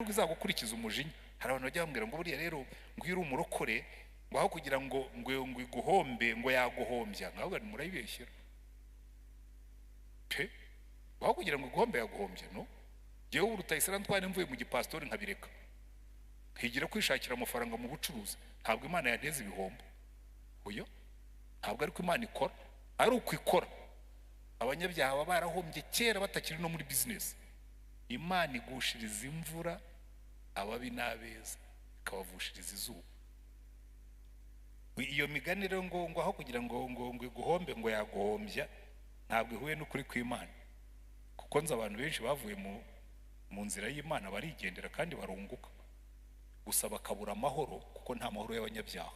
Nubwo izagukurikiza umujinya. Hari abantu bajya bambwira ngo buriya rero ngo iyo uri umurokore, ngo aho kugira ngo iguhombe, ngo yaguhombya. Nkavuga nti murayibeshyera pe, ngo aho kugira ngo iguhombe yaguhombya. No jyewe ubu Rutayisire Antoine mvuye mu gipasitori nkabireka, nkigira kwishakira amafaranga mu bucuruzi, ntabwo Imana yanteza ibihombo. Oya, ntabwo ariko Imana ikora. Ari uko ikora, abanyabyaha baba barahombye kera, batakiri no muri bizinesi. Imana igushiriza imvura ababi n'abeza, ikabavushiriza izuba. Iyo migani rero ngo aho kugira ngo iguhombe ngo yaguhombya, ntabwo ihuye n'ukuri kw'Imana, kuko nzi abantu benshi bavuye mu nzira y'Imana barigendera kandi barunguka, gusa bakabura amahoro, kuko nta mahoro y'abanyabyaha.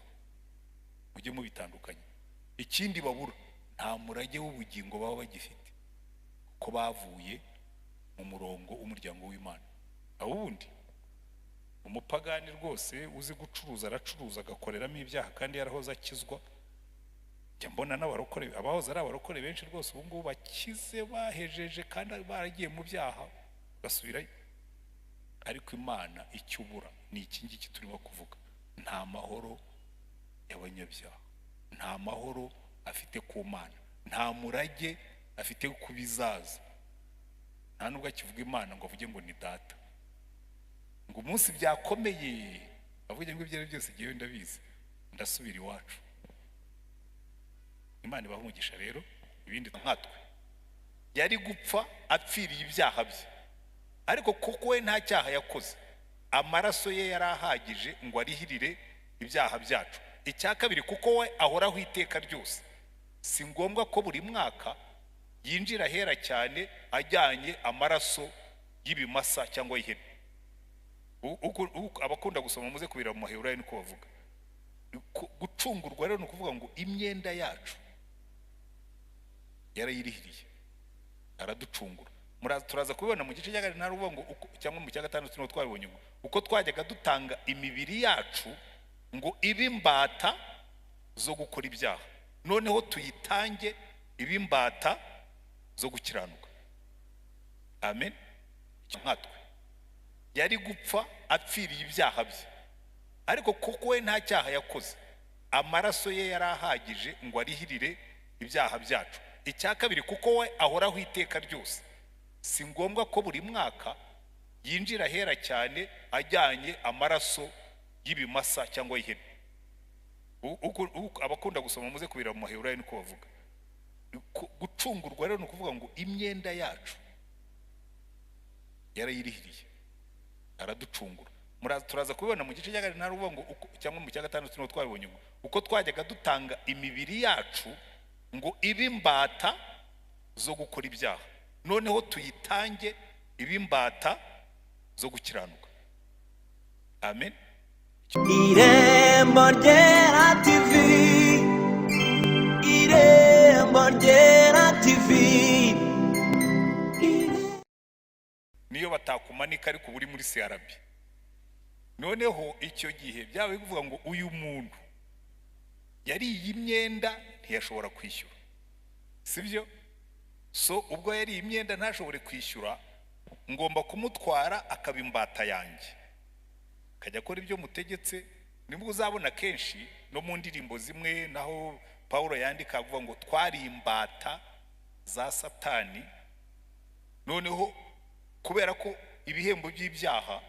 Mujye mubitandukanye. Ikindi babura, nta murage w'ubugingo baba bagifite, kuko bavuye mu murongo w'umuryango w'Imana. Aho ubundi umupagani rwose uzi gucuruza aracuruza agakoreramo ibyaha kandi yarahoze akizwa. Njya mbona n'abarokore, abahoze ari abarokore benshi rwose ubu ngubu bakize, bahejeje kandi baragiye mu byaha bagasubirayo. Ariko Imana icyo ubura ni iki ngiki turimo kuvuga: nta mahoro y'abanyabyaha, nta mahoro afite ku Mana, nta murage afite ku bizaza. Nta nubwo akivuga Imana ngo avuge ngo ni data, ngo umunsi byakomeye avuge ngo ibyo ari byose ngewe ndabizi, ndasubira iwacu. Imana ibaha umugisha. Rero ibindi nkatwe yari gupfa apfiriye ibyaha bye, ariko kuko we nta cyaha yakoze, amaraso ye yari ahagije ngo arihirire ibyaha byacu. Icya kabiri, kuko we ahoraho iteka ryose, si ngombwa ko buri mwaka yinjira ahera cyane ajyanye amaraso y'ibimasa cyangwa y'ihene. Abakunda gusoma muze kubira mu Maheburayo niko bavuga. Gucungurwa rero ni ukuvuga ngo imyenda yacu yarayirihiriye, araducungura. Turaza kubibona mu gice cya kane, nta ngo cyangwa mu cya gatandatu niho twabibonye, ngo uko twajyaga dutanga imibiri yacu ngo ibe imbata zo gukora ibyaha, noneho tuyitange ibe imbata zo gukiranuka. Amen. Nkatwe yari gupfa apfiriye ibyaha bye, ariko kuko we nta cyaha yakoze, amaraso ye yari ahagije ngo arihirire ibyaha byacu. Icya kabiri, kuko we ahoraho iteka ryose, si ngombwa ko buri mwaka yinjira ahera cyane ajyanye amaraso y'ibimasa cyangwa y'ihene. Abakunda gusoma muze kubira mu Maheburayo niko bavuga. Gucungurwa rero ni ukuvuga ngo imyenda yacu yarayirihiriye, araducungura. Turaza kubibona mu gice cya kane, nta ngo cyangwa mu cya gatandatu niho twabibonye, ngo uko twajyaga dutanga imibiri yacu ngo ibe imbata zo gukora ibyaha, noneho tuyitange ibe imbata zo gukiranuka. Amen. Irembo Ryera TV, Irembo Ryera TV. Niyo batakumanika, ariko uba uri muri CRB. Noneho icyo gihe byaba bivuga ngo uyu muntu yariye imyenda ntiyashobora kwishyura, sibyo? So ubwo yariye imyenda ntashobore kwishyura, ngomba kumutwara akaba imbata yanjye, akajya akora ibyo mutegetse. Nibwo uzabona kenshi no mu ndirimbo zimwe naho Paul yandika avuga ngo twari imbata za Satani. Noneho kubera ko ibihembo by'ibyaha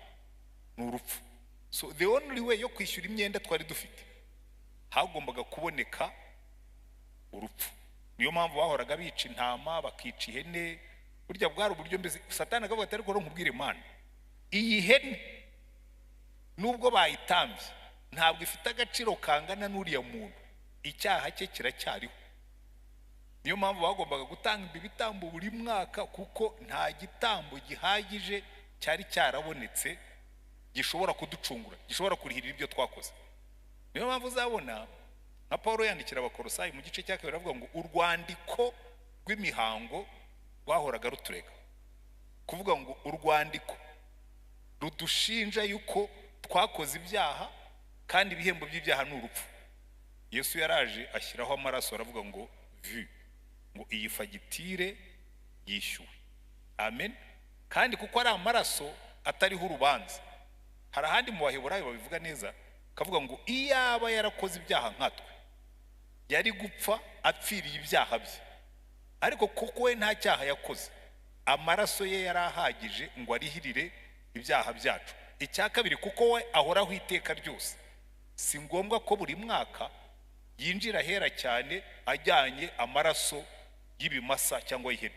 ni urupfu, so the only way yo kwishyura imyenda twari dufite, hagombaga kuboneka urupfu. Niyo mpamvu bahoraga bica intama, bakica ihene. Burya bwari uburyo mbese Satani akavuga ati: "Ariko nkubwire Imana, iyi hene nubwo bayitambye ntabwo ifite agaciro kangana n'uriya muntu, icyaha cye kiracyariho." Niyo mpamvu bagombaga gutanga ibitambo buri mwaka, kuko nta gitambo gihagije cyari cyarabonetse gishobora kuducungura, gishobora kurihirira ibyo twakoze. Niyo mpamvu uzabona nka Paul yandikira Abakorosayi mu gice cya kabiri avuga ngo urwandiko rw'imihango rwahoraga ruturega, kuvuga ngo urwandiko rudushinja yuko twakoze ibyaha kandi ibihembo by'ibyaha ni urupfu. Yesu yaraje ashyiraho amaraso, aravuga ngo vu, ngo iyi fagitire yishyuwe. Amen. Kandi kuko ari amaraso atariho urubanza. Hari ahandi mu Baheburayo babivuga neza, kavuga ngo iyaba yarakoze ibyaha nkatwe yari gupfa apfiriye ibyaha bye, ariko kuko we nta cyaha yakoze, amaraso ye yari ahagije ngo arihirire ibyaha byacu. Icya kabiri, kuko we ahoraho iteka ryose, si ngombwa ko buri mwaka yinjira ahera cyane ajyanye amaraso y'ibimasa cyangwa y'ihene.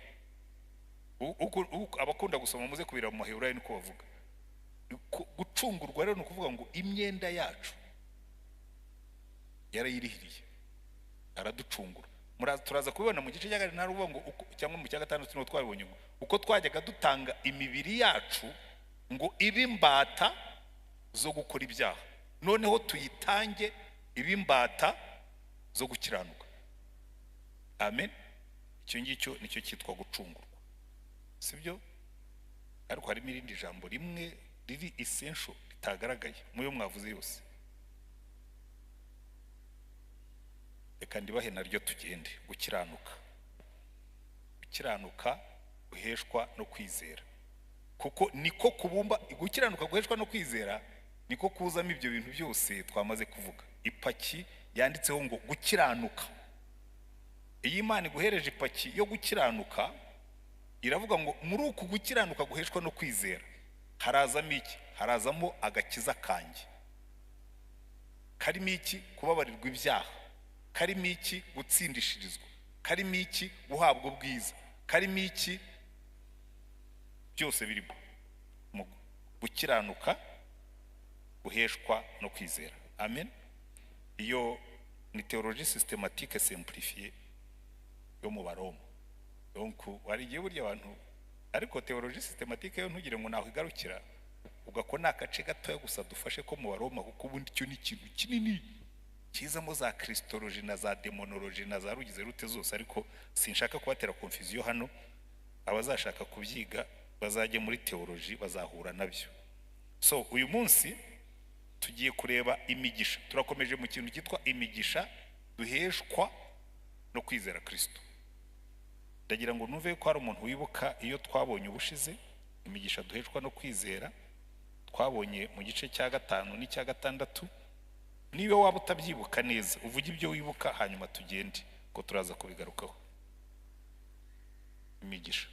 Abakunda gusoma muze kubira mu Baheburayo niko bavuga. Gucungurwa rero ni ukuvuga ngo imyenda yacu yarayirihiriye, araducungura. Turaza kubibona mu gice cya kane ntaruvuga ngo cyangwa mu cya gatandatu niho twabibonye ngo uko twajyaga dutanga imibiri yacu ngo ibe imbata zo gukora ibyaha, noneho tuyitange ibe imbata zo gukiranuka. Amen. Icyo ngicyo nicyo cyitwa gucungurwa, sibyo? Ariko harimo irindi jambo rimwe riri essential ritagaragaye muyo mwavuze yose, reka ndibahe naryo tugende. Gukiranuka, gukiranuka guheshwa no kwizera, kuko niko kubumba. Gukiranuka guheshwa no kwizera niko kuzamo ibyo bintu byose twamaze kuvuga. Ipaki yanditseho ngo gukiranuka. Iyi Imana iguhereje ipaki yo gukiranuka, iravuga ngo muri uku gukiranuka guheshwa no kwizera harazamo iki? Harazamo agakiza kanjye, karimo iki? Kubabarirwa ibyaha, karimo iki? Gutsindishirizwa, karimo iki? Guhabwa ubwiza, karimo iki? Byose birimo mu gukiranuka guheshwa no kwizera. Amen. Iyo ni théologie systématique simplifiée yo mu Baroma. Donc wari igihe burya abantu, ariko théologie systématique yo ntugire ngo naho igarukira, ugako ni agace gatoya gusa dufashe ko mu Baroma, kuko ubundi cyo ni ikintu kinini kizamo za christologie na za démonologie na za rugize rute zose, ariko sinshaka kubatera confusion hano. Abazashaka kubyiga bazajye muri théologie bazahura nabyo. So uyu munsi tugiye kureba imigisha. Turakomeje mu kintu cyitwa imigisha duheshwa no kwizera Kristo. Ndagira ngo numve ko hari umuntu wibuka iyo twabonye ubushize imigisha duheshwa no kwizera, twabonye mu gice cya 5 n'icya 6. Niba waba utabyibuka neza uvuge ibyo wibuka, hanyuma tugende ko turaza kubigarukaho. Imigisha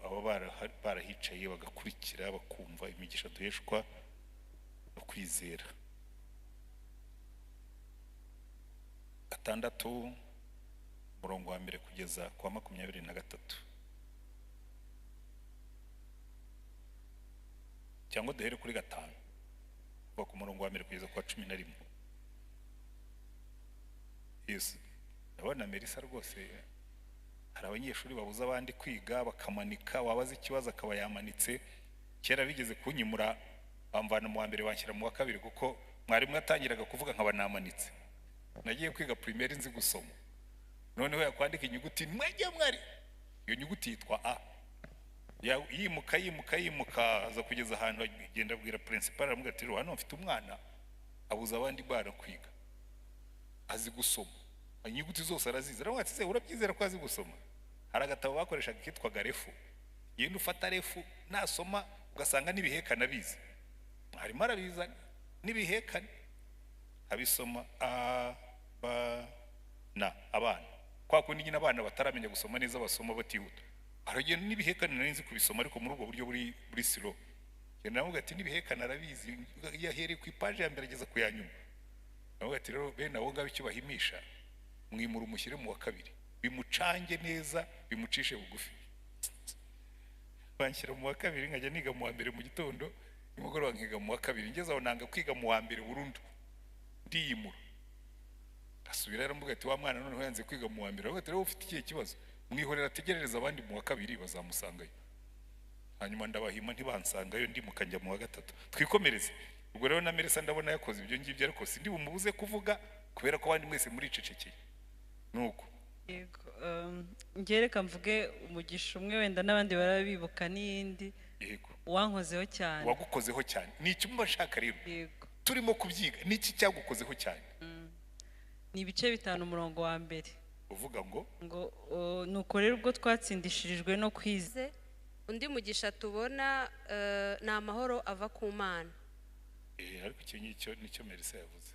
aba barahicaye bagakurikira bakumva imigisha duheshwa no kwizera. 6 umurongo wa 1 kugeza kwa 23, cyangwa duhere kuri 5 kuva ku murongo wa 1 kugeza kwa 11. Yesu, ndabona Melissa rwose hari abanyeshuri babuza abandi kwiga bakamanika, wabaza ikibazo akaba yamanitse. Kera bigeze kunyimura bamvana mu wa mbere banshyira mu wa kabiri, kuko mwarimu yatangiraga kuvuga nkaba namanitse. Nagiye kwiga primaire nzi gusoma, noneho yakwandika inyuguti mwajya mwari, iyo nyuguti yitwa A, yimuka yimuka yimuka aza kugeza ahantu agenda abwira principal, aramubwira ati hano mfite umwana abuza abandi bana kwiga, azi gusoma inyuguti zose arazizi. Aramubwira ati se urabyizera ko azi gusoma? Hari agatabo bakoreshaga kitwaga refu, yenda ufata refu nasoma ugasanga n'ibihekane abizi, harimo arabiza n'ibihekane abisoma a ba na abana, kwa kundi nyine abana bataramenya gusoma neza basoma batihuta, aragenda n'ibihekane nari nzi kubisoma ariko muri ubwo buryo buri silo. Genda navuga ati n'ibihekane arabizi, yahereye ku ipaje ya mbere ageza ku ya nyuma. Navuga ati rero bene abo ngabo icyo bahimisha mwimura umushyire mu wa kabiri, bimucange neza bimucishe bugufi. Banshyira mu wa kabiri nkajya niga mu wa mbere mu gitondo, nimugoroba nkiga mu wa kabiri, ngeze aho nanga kwiga mu wa mbere burundu ndiyimura. Asubira aramubwira ati wa mwana noneho yanze kwiga mu wa mbere, aravuga ati rero ufite ikihe kibazo, mwihorera ategerereza abandi mu wa kabiri bazamusangayo. Hanyuma ndabahima ntibansangayo ndimuka njya mu wa gatatu. Twikomereze. Ubwo rero na Melissa ndabona yakoze ibyo ngibyo, ariko sindi bumubuze kuvuga kubera ko abandi mwese muricecekeye. Nuko yego, ngereka mvuge umugisha umwe wenda n'abandi barabibuka n'iyindi. Yego, wankozeho cyane, wagukozeho cyane ni iki mba nshaka rero? Yego, turimo kubyiga, ni iki cyagukozeho cyane? Ni ibice 5 umurongo wa 1. Uvuga ngo Ngo nuko rero ubwo twatsindishirijwe no kwizera. Undi mugisha tubona ni amahoro ava ku Mana. Ariko icyo ngicyo nicyo Melissa yavuze.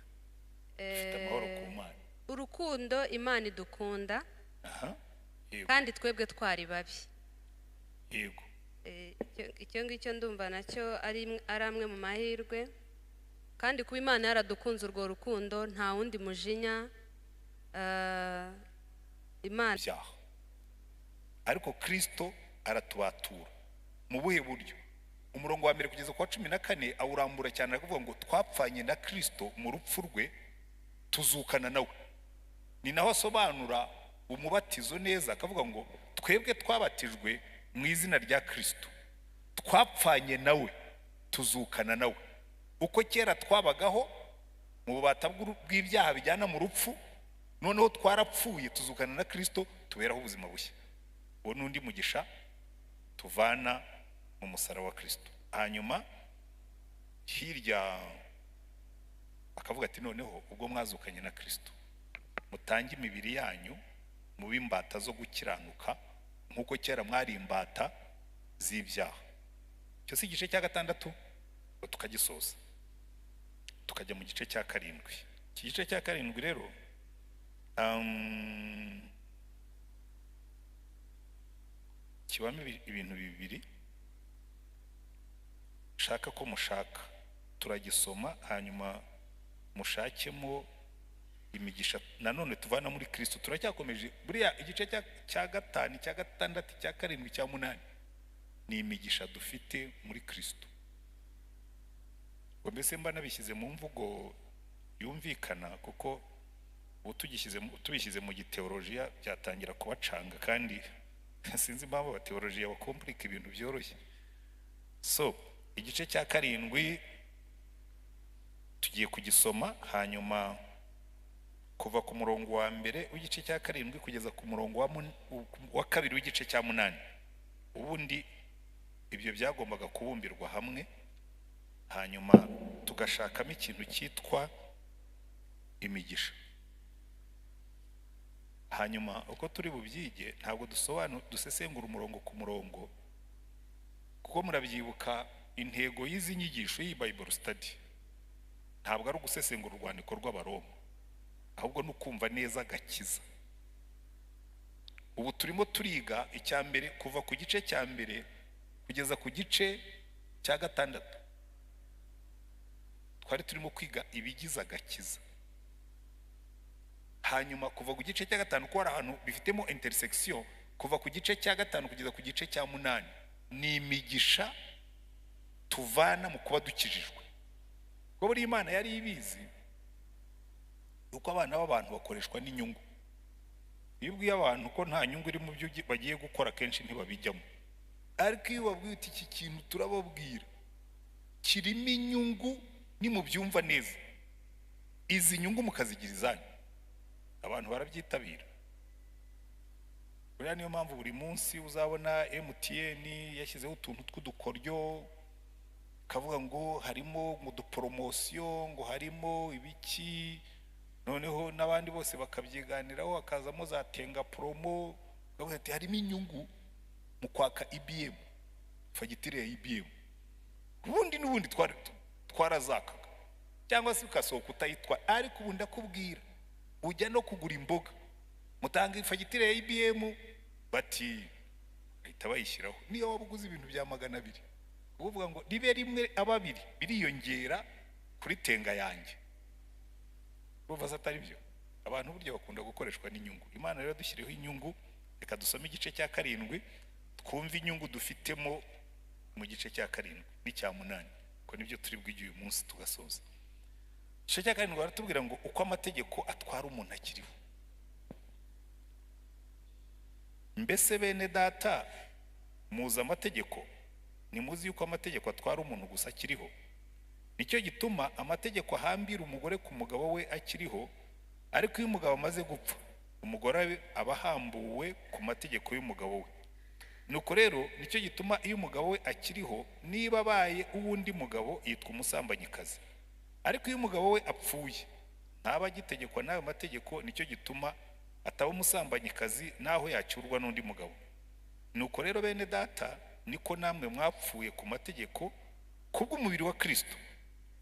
Dufite amahoro ku Mana. Urukundo Imana idukunda. Aha. Yego. Kandi twebwe twari babi. Yego. Icyo ngicyo ndumva nacyo ari amwe mu mahirwe. Kandi kuba Imana yaradukunze urwo rukundo nta wundi mujinya Imana. Ariko Kristo aratubatura mu buhe buryo? Umurongo wa 1 kugeza ku wa 14 awurambura cyane, aravuga ngo twapfanye na Kristo mu rupfu rwe tuzukana nawe. Ni naho asobanura umubatizo neza, akavuga ngo twebwe twabatijwe mu izina rya Kristo, twapfanye nawe tuzukana nawe. Uko kera twabagaho mu bubata bw'ibyaha bijyana mu rupfu, noneho twarapfuye tuzukana na Kristo, tuberaho ubuzima bushya. Uwo n'undi mugisha tuvana mu musaraba wa Kristo. Hanyuma hirya akavuga ati noneho ubwo mwazukanye na Kristo, mutange imibiri yanyu mube imbata zo gukiranuka nk'uko kera mwari imbata z'ibyaha. Icyo si igice cya 6, tukagisoza tukajya mu gice cya 7. Iki gice cya 7 rero kibamo ibintu bibiri shaka ko mushaka. Turagisoma hanyuma mushakemo imigisha nanone tuvana muri Kristo. Turacyakomeje buriya igice cya 5, cya 6, cya 7, cya 8 ni imigisha dufite muri Kristo. Mbese mba nabishyize mu mvugo yumvikana, kuko ubu tubishyize mu giteolojiya byatangira kubacanga, kandi sinzi impamvu abateolojiya bakomplika ibintu byoroshye. So igice cya 7 tugiye kugisoma, hanyuma kuva ku murongo wa 1 w'igice cya 7 kugeza ku murongo wa 2 w'igice cya 8. Ubundi ibyo byagombaga kubumbirwa hamwe, hanyuma tugashakamo ikintu cyitwa imigisha. Hanyuma uko turi bubyige ntabwo dusesengura umurongo ku murongo, kuko murabyibuka intego y'izi nyigisho y'iyi Bible study ntabwo ari ugusesengura urwandiko rw'Abaroma, ahubwo ni ukumva neza agakiza. Ubu turimo turiga icya mbere kuva ku gice cya 1 kugeza ku gice cya 6. Twari turimo kwiga ibigize agakiza. Hanyuma kuva ku gice cya 5, ko hari ahantu bifitemo intersection, kuva ku gice cya 5 kugeza ku gice cya 8 ni imigisha tuvana mu kuba dukijijwe. Kuko buri Imana yari ibizi uko abana b'abantu bakoreshwa n'inyungu. Iyo ubwiye abantu ko nta nyungu iri mu byo bagiye gukora, kenshi ntibabijyamo. Ariko iyo babwiye uti iki kintu turababwira kirimo inyungu, nimubyumva neza, izi nyungu mukazigira izanyu, abantu barabyitabira. Buriya niyo mpamvu buri munsi uzabona MTN yashyizeho utuntu tw'udukoryo, kavuga ngo harimo ngo uduporomosiyo, ngo harimo ibiki, noneho n'abandi bose bakabyiganiraho, hakazamo za tenga promo, bakavuga ati harimo inyungu mu kwaka IBM, fagitire ya IBM. Ubundi n'ubundi twarazakaga, cyangwa se ukasohoka utayitwa. Ariko ubu ndakubwira, ujya no kugura imboga, mutanga fagitire ya IBM, bati bahita bayishyiraho. Niyo waba uguze ibintu bya 200, uvuga ngo ribe rimwe ababiri biriyongera kuri tenga yanjye. Urumva atari byo? Abantu burya bakunda gukoreshwa n'inyungu. Imana rero dushyireho inyungu. Reka dusome igice cya 7 twumve inyungu dufitemo mu gice cya 7 n'icya 8, ko nibyo turi bwige uyu munsi tugasoza. Igice cya 7 baratubwira ngo uko amategeko atwara umuntu akiriho. Mbese bene data, muzi amategeko? Nimuzi yuko amategeko atwara umuntu gusa akiriho? Nicyo gituma amategeko ahambira umugore ku mugabo we akiriho, ariko iyo umugabo amaze gupfa, umugore aba ahambuwe ku mategeko y'umugabo we. Nuko rero nicyo gituma iyo umugabo we akiriho, niba abaye uwundi mugabo yitwa umusambanyikazi. Ariko iyo umugabo we apfuye, ntaba agitegekwa n'ayo mategeko, nicyo gituma ataba umusambanyikazi naho yacyurwa n'undi mugabo. Nuko rero bene data, niko namwe mwapfuye ku mategeko kubw'umubiri wa Kristo,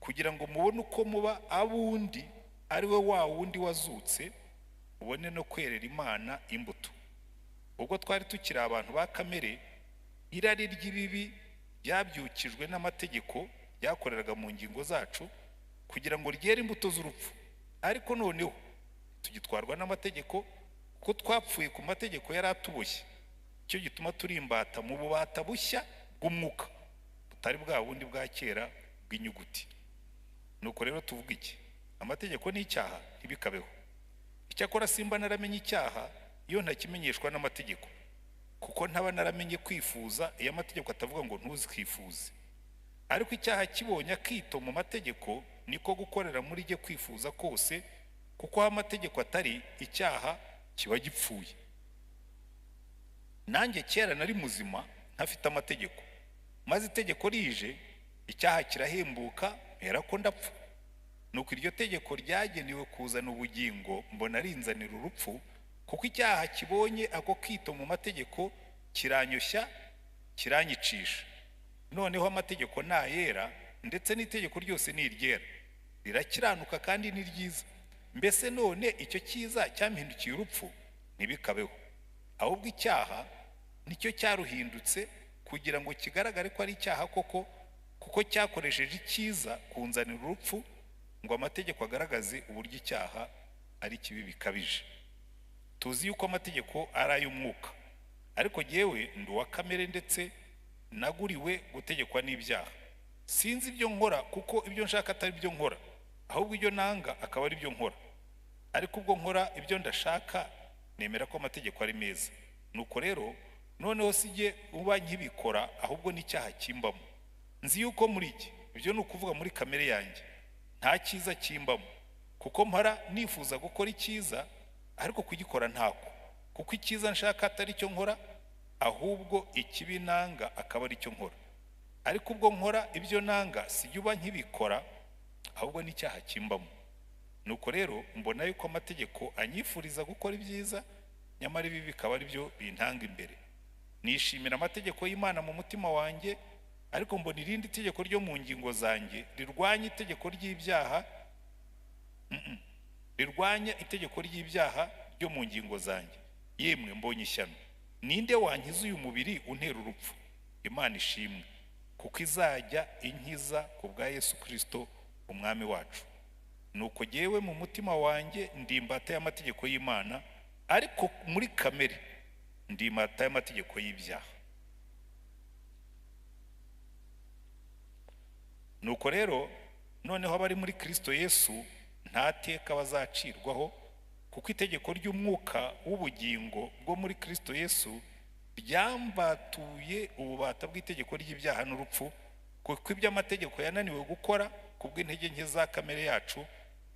kugira ngo mubone uko muba abundi, ari we wa wundi wazutse, ubone no kwerera Imana imbuto. Ubwo twari tukiri abantu ba kamere, irari ry'ibibi ryabyukijwe n'amategeko ryakoreraga mu ngingo zacu kugira ngo ryere imbuto z'urupfu. Ariko noneho tugitwarwa n'amategeko, kuko twapfuye ku mategeko yari atuboshye. Icyo gituma turi imbata mu bubata bushya bw'umwuka, butari bwa bundi bwa kera bw'inyuguti. Nuko rero tuvuga iki? Amategeko ni icyaha? Ntibikabeho. Icyakora simba naramenye icyaha iyo ntakimenyeshwa n'amategeko, kuko ntaba naramenye kwifuza iyo amategeko atavuga ngo ntuzikifuze. Ariko icyaha kibonye akito mu mategeko, niko gukorera muri jye kwifuza kose, kuko aho amategeko atari, icyaha kiba gipfuye. Nanjye kera nari muzima ntafite amategeko, maze itegeko rije, icyaha kirahembuka, mperako ndapfa. Nuko iryo tegeko ryagenewe kuzana ubugingo, mbona rinzanira urupfu, kuko icyaha kibonye ako kito mu mategeko kiranyoshya, kiranyicisha. Noneho amategeko ni ayera, ndetse n'itegeko ryose ni iryera, rirakiranuka kandi ni ryiza. Mbese none icyo cyiza cyampindukiye urupfu? Ntibikabeho. Ahubwo icyaha nicyo cyaruhindutse kugira ngo kigaragare ko ari icyaha koko, kuko cyakoresheje icyiza kunzanira urupfu, ngo amategeko agaragaze uburyo icyaha ari kibi bikabije. Tuzi yuko amategeko ari ay'umwuka, ariko jyewe ndi uwa kamere, ndetse naguriwe gutegekwa n'ibyaha. Sinzi ibyo nkora, kuko ibyo nshaka atari byo nkora, ahubwo ibyo nanga akaba ari byo nkora. Ariko ubwo nkora ibyo ndashaka, nemera ko amategeko ari meza. Nuko rero noneho sijye uba nkibikora, ahubwo n'icyaha kimbamo. Nzi yuko muri iki, ibyo ni ukuvuga muri kamere yanjye, nta cyiza kimbamo, kuko mpora nifuza gukora icyiza, ariko kugikora ntako. Kuko icyiza nshaka atari cyo nkora, ahubwo ikibi nanga akaba ari cyo nkora. Ariko ubwo nkora ibyo nanga, sijye uba nkibikora, ahubwo n'icyaha kimbamo. Nuko rero mbona yuko amategeko anyifuriza gukora ibyiza, nyamara ibi bikaba ari byo bintanga imbere. Nishimira amategeko y'Imana mu mutima wanjye, ariko mbona irindi tegeko ryo mu ngingo zanjye rirwanya itegeko ry'ibyaha, rirwanya itegeko ry'ibyaha ryo mu ngingo zanjye. Yemwe mbonye ishyano! Ninde wankiza uyu mubiri untera urupfu? Imana ishimwe, kuko izajya inkiza ku bwa Yesu Kristo umwami wacu. Nuko jyewe mu mutima wanjye ndi imbata y'amategeko y'Imana, ariko muri kamere ndi imbata y'amategeko y'ibyaha. Nuko rero noneho abari muri Kristo Yesu nta teka bazacirwaho, kuko itegeko ry'umwuka w'ubugingo bwo muri Kristo Yesu ryambatuye ububata bw'itegeko ry'ibyaha n'urupfu, kuko ibyo amategeko yananiwe gukora kubw'intege nke za kamere yacu,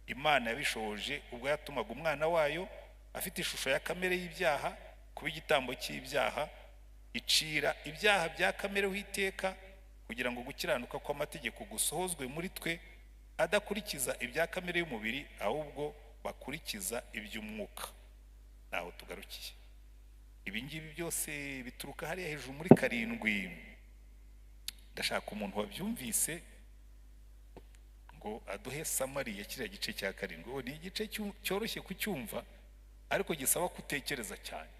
Imana yabishoje ubwo yatumaga umwana wayo afite ishusho ya kamere y'ibyaha kuba igitambo cy'ibyaha, icira ibyaha bya kamere w'iteka, kugira ngo gukiranuka kw'amategeko gusohozwe muri twe, adakurikiza ibya kamere y'umubiri, ahubwo bakurikiza iby'umwuka. Naho tugarukiye. Ibi ngibi byose bituruka hariya hejuru muri 7. Ndashaka umuntu wabyumvise ngo aduhe samari ya kiriya gice cya 7. Ni igice cyoroshye kucyumva, ariko gisaba kutekereza cyane,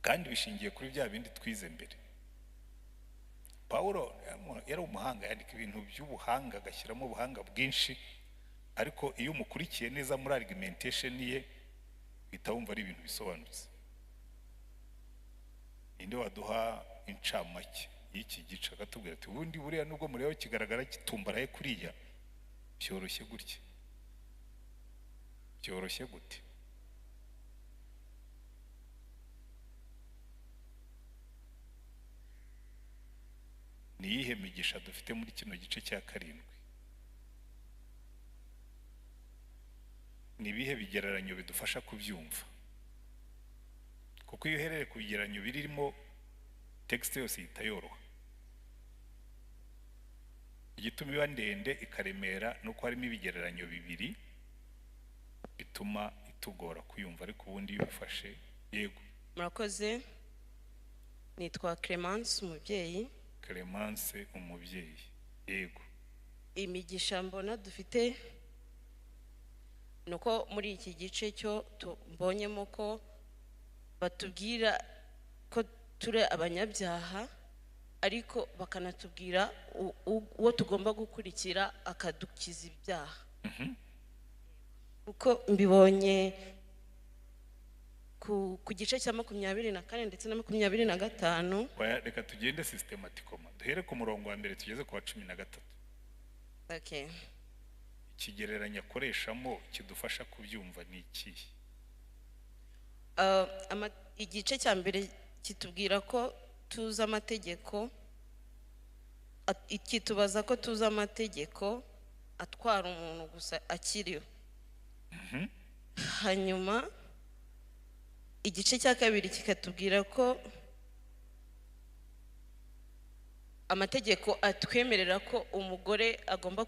kandi bishingiye kuri bya bindi twize mbere. Paulo yari umuhanga, yandika ibintu by'ubuhanga, agashyiramo ubuhanga bwinshi, ariko iyo umukurikiye neza muri argumentation ye, uhita wumva ari ibintu bisobanutse. Ninde waduha incamake y'iki gice akatubwira ati ubundi buriya nubwo mureba kigaragara kitumbaraye kuriya, byoroshye gutya, byoroshye gute? Ni iyihe migisha dufite muri kino gice cya 7? Ni ibihe bigereranyo bidufasha kubyumva? Kuko iyo uhereye ku bigereranyo birimo, texte yose ihita yoroha. Igituma iba ndende ikaremera nuko harimo ibigereranyo bibiri bituma itugora kuyumva, ariko ubundi iyo ubifashe. Yego. Murakoze, nitwa Clemence Umubyeyi. Clemence Umubyeyi, yego. Imigisha mbona dufite ni uko muri iki gice cyo tubonyemo ko batubwira ko turi abanyabyaha, ariko bakanatubwira uwo tugomba gukurikira akadukiza ibyaha. Kuko mbibonye ku gice cya 24 ndetse na 25. Reka tugende systematiquement, duhere ku murongo wa mbere tugeze ku wa 13. Okay. Ikigereranyo akoreshamo kidufasha kubyumva ni ikihe? Igice cya mbere kitubwira ko tuzi amategeko, kitubaza ko tuzi amategeko atwara umuntu gusa akiriho. Hanyuma igice cya kabiri kikatubwira ko amategeko atwemerera ko umugore agomba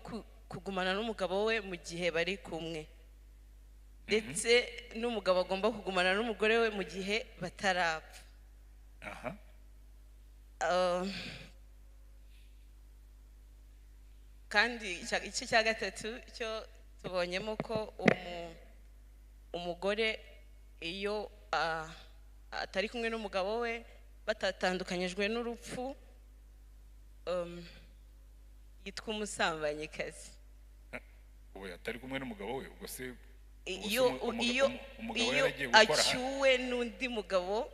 kugumana n'umugabo we mu gihe bari kumwe, ndetse n'umugabo agomba kugumana n'umugore we mu gihe batarapfa. Kandi igice cya gatatu cyo tubonyemo ko umugore iyo atari kumwe n'umugabo we batatandukanyijwe n'urupfu, yitwa umusambanyikazi. Ubu atari kumwe n'umugabo we, ubwo se iyo acyuwe n'undi mugabo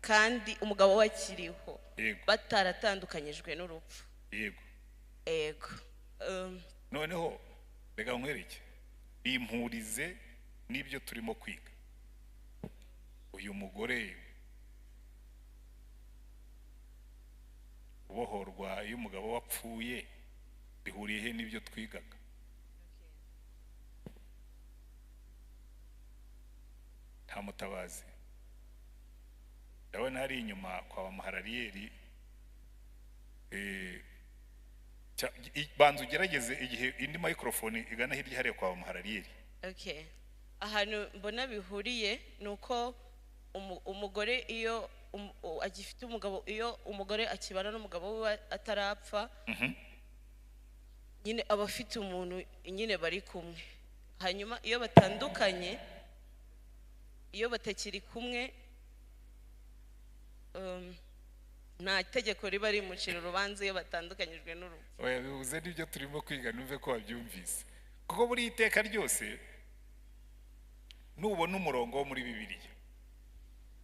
kandi umugabo we akiriho bataratandukanyijwe n'urupfu. Yego. Yego. Noneho reka nkwereke bimpurize n'ibyo turimo kwiga. Uyu mugore ubohorwa iyo umugabo wapfuye bihuriye he n'ibyo twigaga? Nta mutabazi. Ndabona hari inyuma kwa bamuharariyeri. Banza ugerageze igihe indi microphone igana hirya hariya kwa bamuharariyeri. Okay. Ahantu mbona bihuriye nuko umugore iyo agifite umugabo, iyo umugore akibana n'umugabo we atarapfa, nyine aba afite umuntu nyine bari kumwe. Hanyuma iyo batandukanye, iyo batakiri kumwe, nta tegeko riba rimucira urubanza iyo batandukanyijwe n'urupfu. Oya, bihuze n'ibyo turimo kwiga, numve ko wabyumvise. Kuko buri iteka ryose nubona umurongo wo muri Bibiliya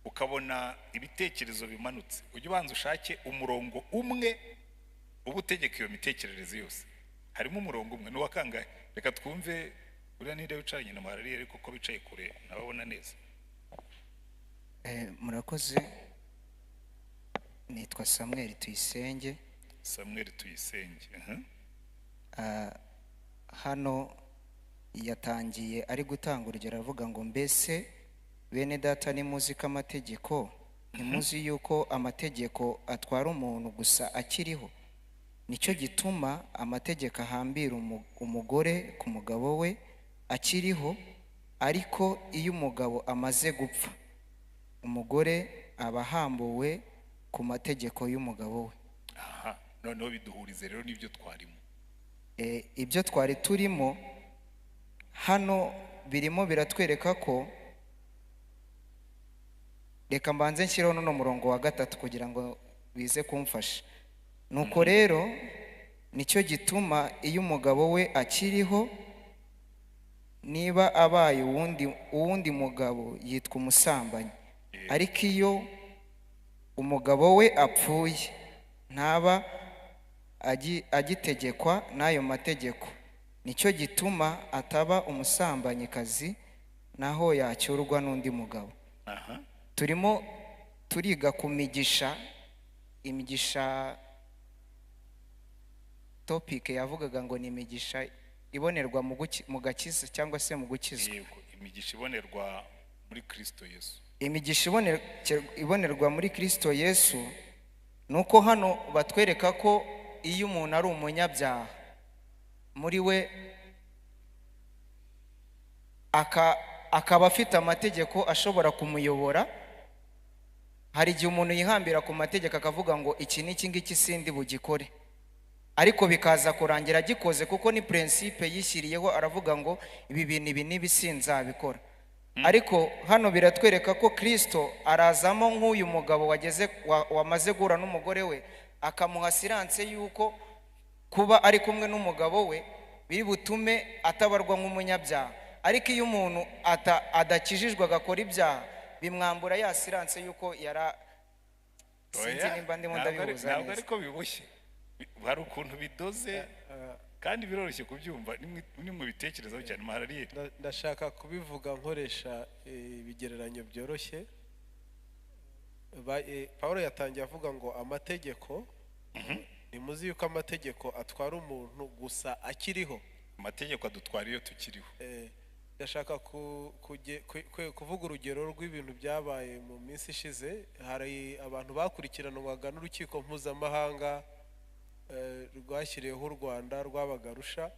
ukabona ibitekerezo bimanutse, ujye ubanza ushake umurongo umwe uba utegeka iyo mitekerereze yose. Harimo umurongo umwe, n'uwa kangahe? Reka twumve uriya ninde wicaranye na Muharariyeri, ariko ko bicaye kure nababona neza. Murakoze, nitwa Samuel Tuyisenge. Samuel Tuyisenge. Hano yatangiye ari gutanga urugero avuga ngo mbese bene data nimuzi ko amategeko, ntimuzi yuko amategeko atwara umuntu gusa akiriho, nicyo gituma amategeko ahambira umugore ku mugabo we akiriho, ariko iyo umugabo amaze gupfa umugore aba ahambuwe ku mategeko y'umugabo we. Aha, noneho biduhurize rero n'ibyo twarimo. Ibyo twari turimo hano birimo biratwereka ko, reka mbanze nshyireho n'uno murongo wa 3 kugira ngo bize kumfasha. Nuko rero nicyo gituma iyo umugabo we akiriho, niba abaye uwundi mugabo yitwa umusambanyi, ariko iyo umugabo we apfuye ntaba agitegekwa n'ayo mategeko, nicyo gituma ataba umusambanyikazi naho yacyurwa n'undi mugabo. Turimo turiga ku migisha, imigisha topic yavugaga ngo ni imigisha ibonerwa mu gakiza cyangwa se mu gukizwa. Yego, imigisha ibonerwa muri Kristo Yesu. Imigisha ibonerwa muri Kristo Yesu nuko hano batwereka ko iyo umuntu ari umunyabyaha muri we akaba afite amategeko ashobora kumuyobora. Hari igihe umuntu yihambira ku mategeko akavuga ngo iki n'iki ngiki sindi bugikore, ariko bikaza kurangira agikoze kuko ni principe yishyiriyeho, aravuga ngo ibi bintu ibi n'ibi sinzabikora. Ariko hano biratwereka ko Kristo arazamo nk'uyu mugabo wageze wamaze guhura n'umugore we, akamuha assurance yuko kuba ari kumwe n'umugabo we biri butume atabarwa nk'umunyabyaha. Ariko iyo umuntu adakijijwe agakora ibyaha, bimwambura ya assurance yuko yara, sinzi Oya, nimba ndimo ntabwo ndabihuza ntabwo neza. Ariko biboshye, hari ukuntu bidoze kandi biroroshye kubyumva nimubitekerezaho cyane maharariye. Ndashaka kubivuga nkoresha ibigereranyo byoroshye. Pawulo yatangiye avuga ngo amategeko, ntimuzi yuko amategeko atwara umuntu gusa akiriho. Amategeko adutwara iyo tukiriho. Ndashaka kuvuga urugero rw'ibintu byabaye mu minsi ishize. Hari abantu bakurikiranwaga n'urukiko mpuzamahanga rwashyiriweho u Rwanda rwabaga Arusha,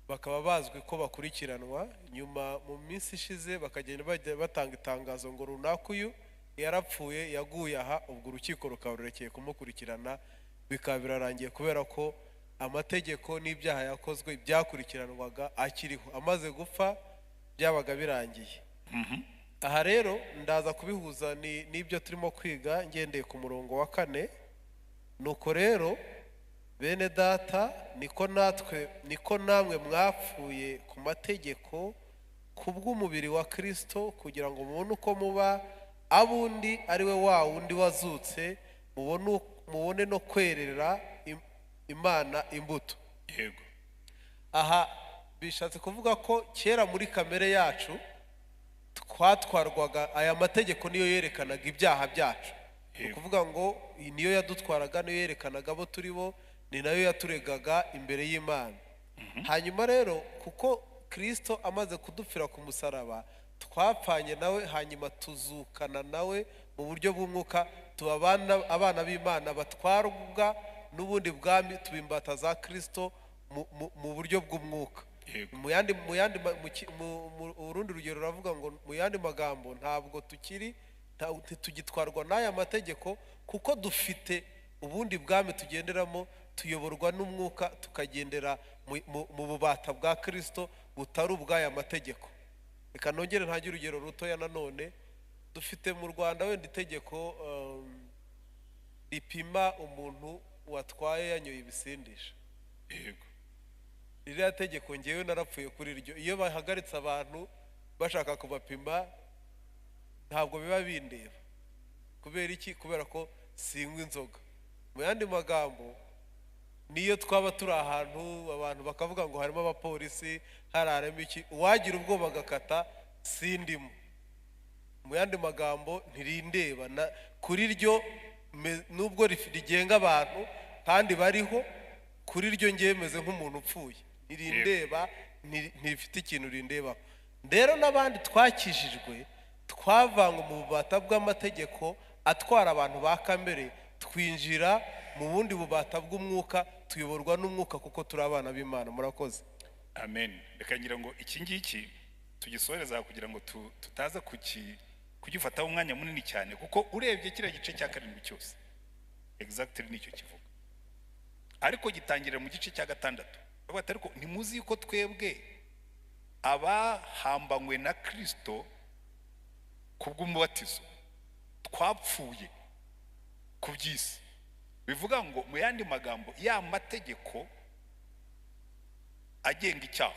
bakaba bazwi ko bakurikiranwa. Nyuma mu minsi ishize bakagenda bajya batanga itangazo ngo runaka uyu yarapfuye, yaguye aha, ubwo urukiko rukaba rurekeye kumukurikirana, bikaba birarangiye, kubera ko amategeko n'ibyaha yakozwe byakurikiranwaga akiriho, amaze gupfa byabaga birangiye. Aha rero ndaza kubihuza n'ibyo turimo kwiga ngendeye ku murongo wa 4. Nuko rero bene data, niko natwe, niko namwe mwapfuye ku mategeko kubw'umubiri wa Kristo, kugira ngo mubone uko muba abundi, ari we wa wundi wazutse, mubone no kwerera Imana imbuto. Aha bishatse kuvuga ko kera muri kamere yacu twatwarwaga, aya mategeko niyo yerekanaga ibyaha byacu. Ni ukuvuga ngo iyi niyo yadutwaraga, niyo yerekanaga abo turi bo, ni nayo yaturegaga imbere y'Imana. Hanyuma rero kuko Kristo amaze kudupfira ku musaraba, twapfanye nawe, hanyuma tuzukana nawe mu buryo bw'umwuka, tuba abana b'Imana batwarwa n'ubundi bwami, tuba imbata za Kristo mu buryo bw'umwuka. Mu yandi urundi rugero ruravuga ngo mu yandi magambo ntabwo tukiri ntitugitwarwa n'aya mategeko, kuko dufite ubundi bwami tugenderamo, tuyoborwa n'umwuka, tukagendera mu bubata bwa Kristo butari ubw'aya mategeko. Reka nongere ntange urugero rutoya nanone. Dufite mu Rwanda wenda itegeko ripima umuntu watwaye yanyoye ibisindisha. Ririya tegeko ngewe narapfuye kuri ryo. Iyo bahagaritse abantu bashaka kubapima, ntabwo biba bindeba. Kubera iki? Kubera ko sinywa inzoga. Mu yandi magambo, niyo twaba turi ahantu abantu bakavuga ngo harimo abapolisi, hararemo iki, uwagira ubwoba agakata, sindimo. Mu yandi magambo ntirindeba na kuri ryo nubwo rigenga abantu kandi bariho, kuri ryo ngewe meze nk'umuntu upfuye, ntirindeba, ntirifite ikintu rindebaho. Rero n'abandi twakijijwe, twavanywe mu bubata bw'amategeko atwara abantu ba kamere, twinjira mu bundi bubata bw'umwuka, tuyoborwa n'umwuka kuko turi abana b'Imana. Murakoze. Amen. Reka ngira ngo iki ngiki tugisoreza kugira ngo tutaza kugifataho umwanya munini cyane, kuko urebye kiriya gice cya 7 cyose exactly nicyo kivuga, ariko gitangirira mu gice cya 6. Bavuga ati, ariko ntimuzi yuko twebwe abahambanywe na Kristo kubw'umubatizo twapfuye ku by'isi? Bivuga ngo mu yandi magambo, ya mategeko agenga icyaha,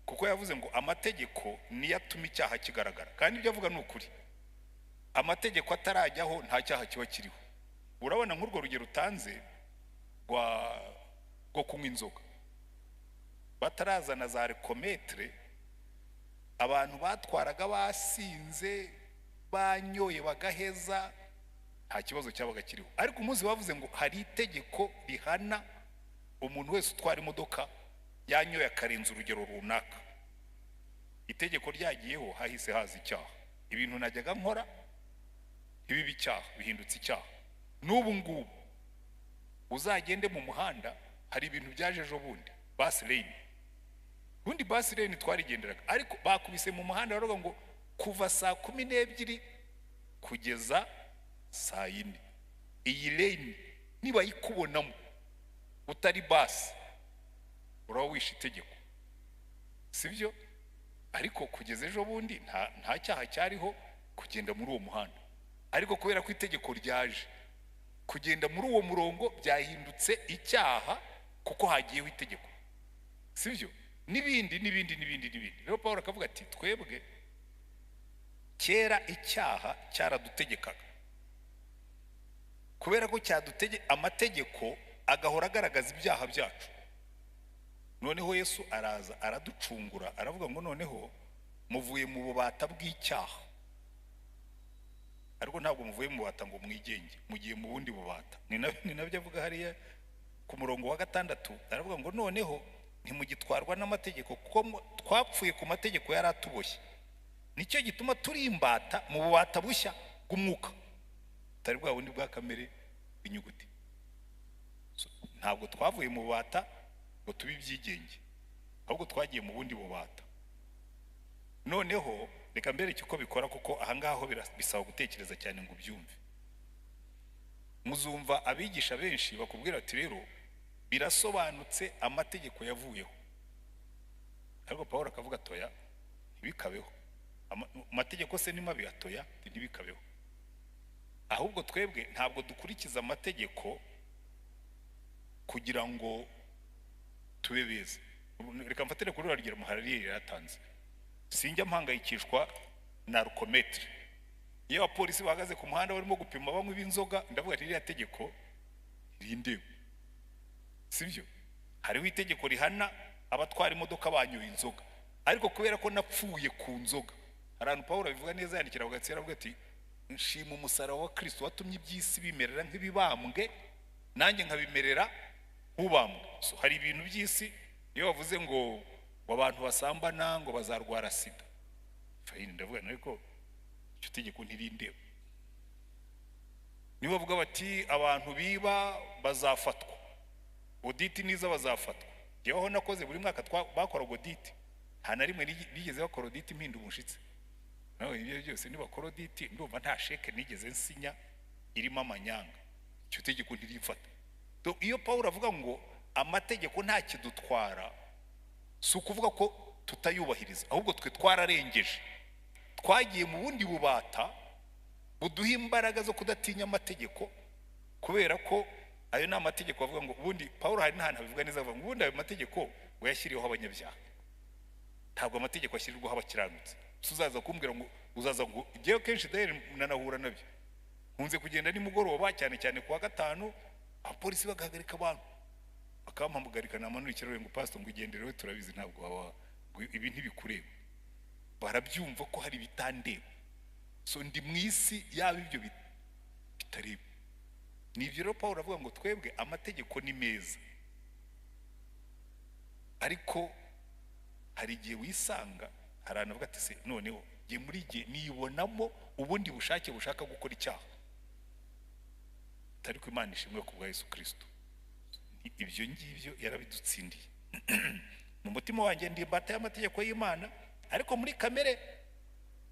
kuko yavuze ngo amategeko niyo atuma icyaha kigaragara, kandi ibyo avuga ni ukuri. Amategeko atarajyaho nta cyaha kiba kiriho. Urabona nk'urwo rugero utanze rwo kunywa inzoga, batarazana za alcomètre, abantu batwaraga basinze, banyoye bagaheza, nta kibazo cyabaga kiriho. Ariko umunsi bavuze ngo hari itegeko rihana umuntu wese utwara imodoka yanyoye akarenza urugero runaka, itegeko ryagiyeho hahise haza icyaha. Ibintu najyaga nkora ntibibe icyaha, bihindutse icyaha. N'ubu ngubu uzagende mu muhanda, hari ibintu byaje ejo bundi, bus lane. Ubundi bus lane twarigenderaga, ariko bakubise mu muhanda baravuga ngo kuva 12:00 kugeza 4:00 iyi lane nibayikubonamo utari bus uraba wishe itegeko, sibyo? Ariko kugeza ejo bundi nta cyaha cyariho kugenda muri uwo muhanda, ariko kubera ko itegeko ryaje kugenda muri uwo murongo byahindutse icyaha kuko hagiyeho itegeko, sibyo? N'ibindi n'ibindi n'ibindi n'ibindi. Rero Paul akavuga ati twebwe kera icyaha cyaradutegekaga, kubera ko amategeko agahora agaragaza ibyaha byacu. Noneho Yesu araza araducungura, aravuga ngo noneho muvuye mu bubata bw'icyaha, ariko ntabwo muvuye mu bubata ngo mwigenge, mugiye mu bundi bubata. Ni nabyo avuga hariya ku murongo wa 6, aravuga ngo noneho ntimugitwarwa n'amategeko kuko twapfuye ku mategeko yari atuboshye, nicyo gituma turi imbata mu bubata bushya bw'umwuka, butari bwa bundi bwa kamere bw'inyuguti. Ntabwo twavuye mu bubata ngo tube ibyigenge, ahubwo twagiye mu bundi bubata. Noneho reka mbereke uko bikora, kuko ahangaha bisaba gutekereza cyane ngo ubyumve. Muzumva abigisha benshi bakubwira ati rero birasobanutse amategeko yavuyeho, ariko Paul akavuga atoya ntibikabeho. Amategeko se ni mabi? Atoya ntibikabeho. Ahubwo twebwe ntabwo dukurikiza amategeko kugira ngo tube beza. Reka mfatire kuri rugero muharariye yaratanze. Sinjya mpangayikishwa na alcomètre. Iyo abapolisi bahagaze ku muhanda barimo gupima banywa inzoga, ndavuga ati ririya tegeko rindewe, sibyo? Hariho itegeko rihana abatwara imodoka banyoye inzoga, ariko kubera ko napfuye ku nzoga, hari ahantu Paul abivuga neza yandikira Abagalatiya aravuga ati nshima umusaraba wa Kristo watumye iby'isi bimerera nk'ibibambwe, nanjye nkabimerera nk'ubambwe. So, hari ibintu by'isi iyo bavuze ngo abantu basambana ngo bazarwara sida, fayini, ndavuga ariko icyo tegeko ntirindeba. Niba bavuga bati abantu biba bazafatwa, audit niza bazafatwa, njyewe aho nakoze buri mwaka bakoraga audit, nta na rimwe nigeze bakora audit mpinda umushitsi. Nawe ibyo byose nibakora audit ndumva nta chèque nigeze nsinya irimo amanyanga, icyo tegeko ntirimfata. Iyo Paul avuga ngo amategeko nta kidutwara, si ukuvuga ko tutayubahiriza, ahubwo twe twararengeje, twagiye mu bundi bubata buduha imbaraga zo kudatinya amategeko, kubera ko ayo ni amategeko avuga ngo ubundi Paul hari n'ahantu abivuga neza avuga ngo ubundi ayo mategeko ngo yashyiriweho abanyabyaha, ntabwo amategeko ashyirirwaho abakiranutsi. Uzaza kumbwira ngo uzaza ngo njyewe kenshi dayeri nanahura nabyo, nkunze kugenda nimugoroba cyane cyane kuwa gatanu, abapolisi bagahagarika abantu bakampamugarika, namanura ikiraro ngo pastor ngo ugendere we turabizi ntabwo waba ibi ntibikureba. Barabyumva ko hari ibitandeba. So ndi mu isi yaba ibyo bitareba. Ni ibyo rero Paul avuga ngo twebwe amategeko ni meza, ariko hari igihe wisanga hari ahantu avuga ati se noneho ngiye muri gihe nibonamo ubundi bushake bushaka gukora icyaha, ariko Imana ishimwe ku bwa Yesu Kristo, ibyo ngibyo yarabidutsindiye. Mu mutima wanjye ndi imbata y'amategeko y'Imana, ariko muri kamere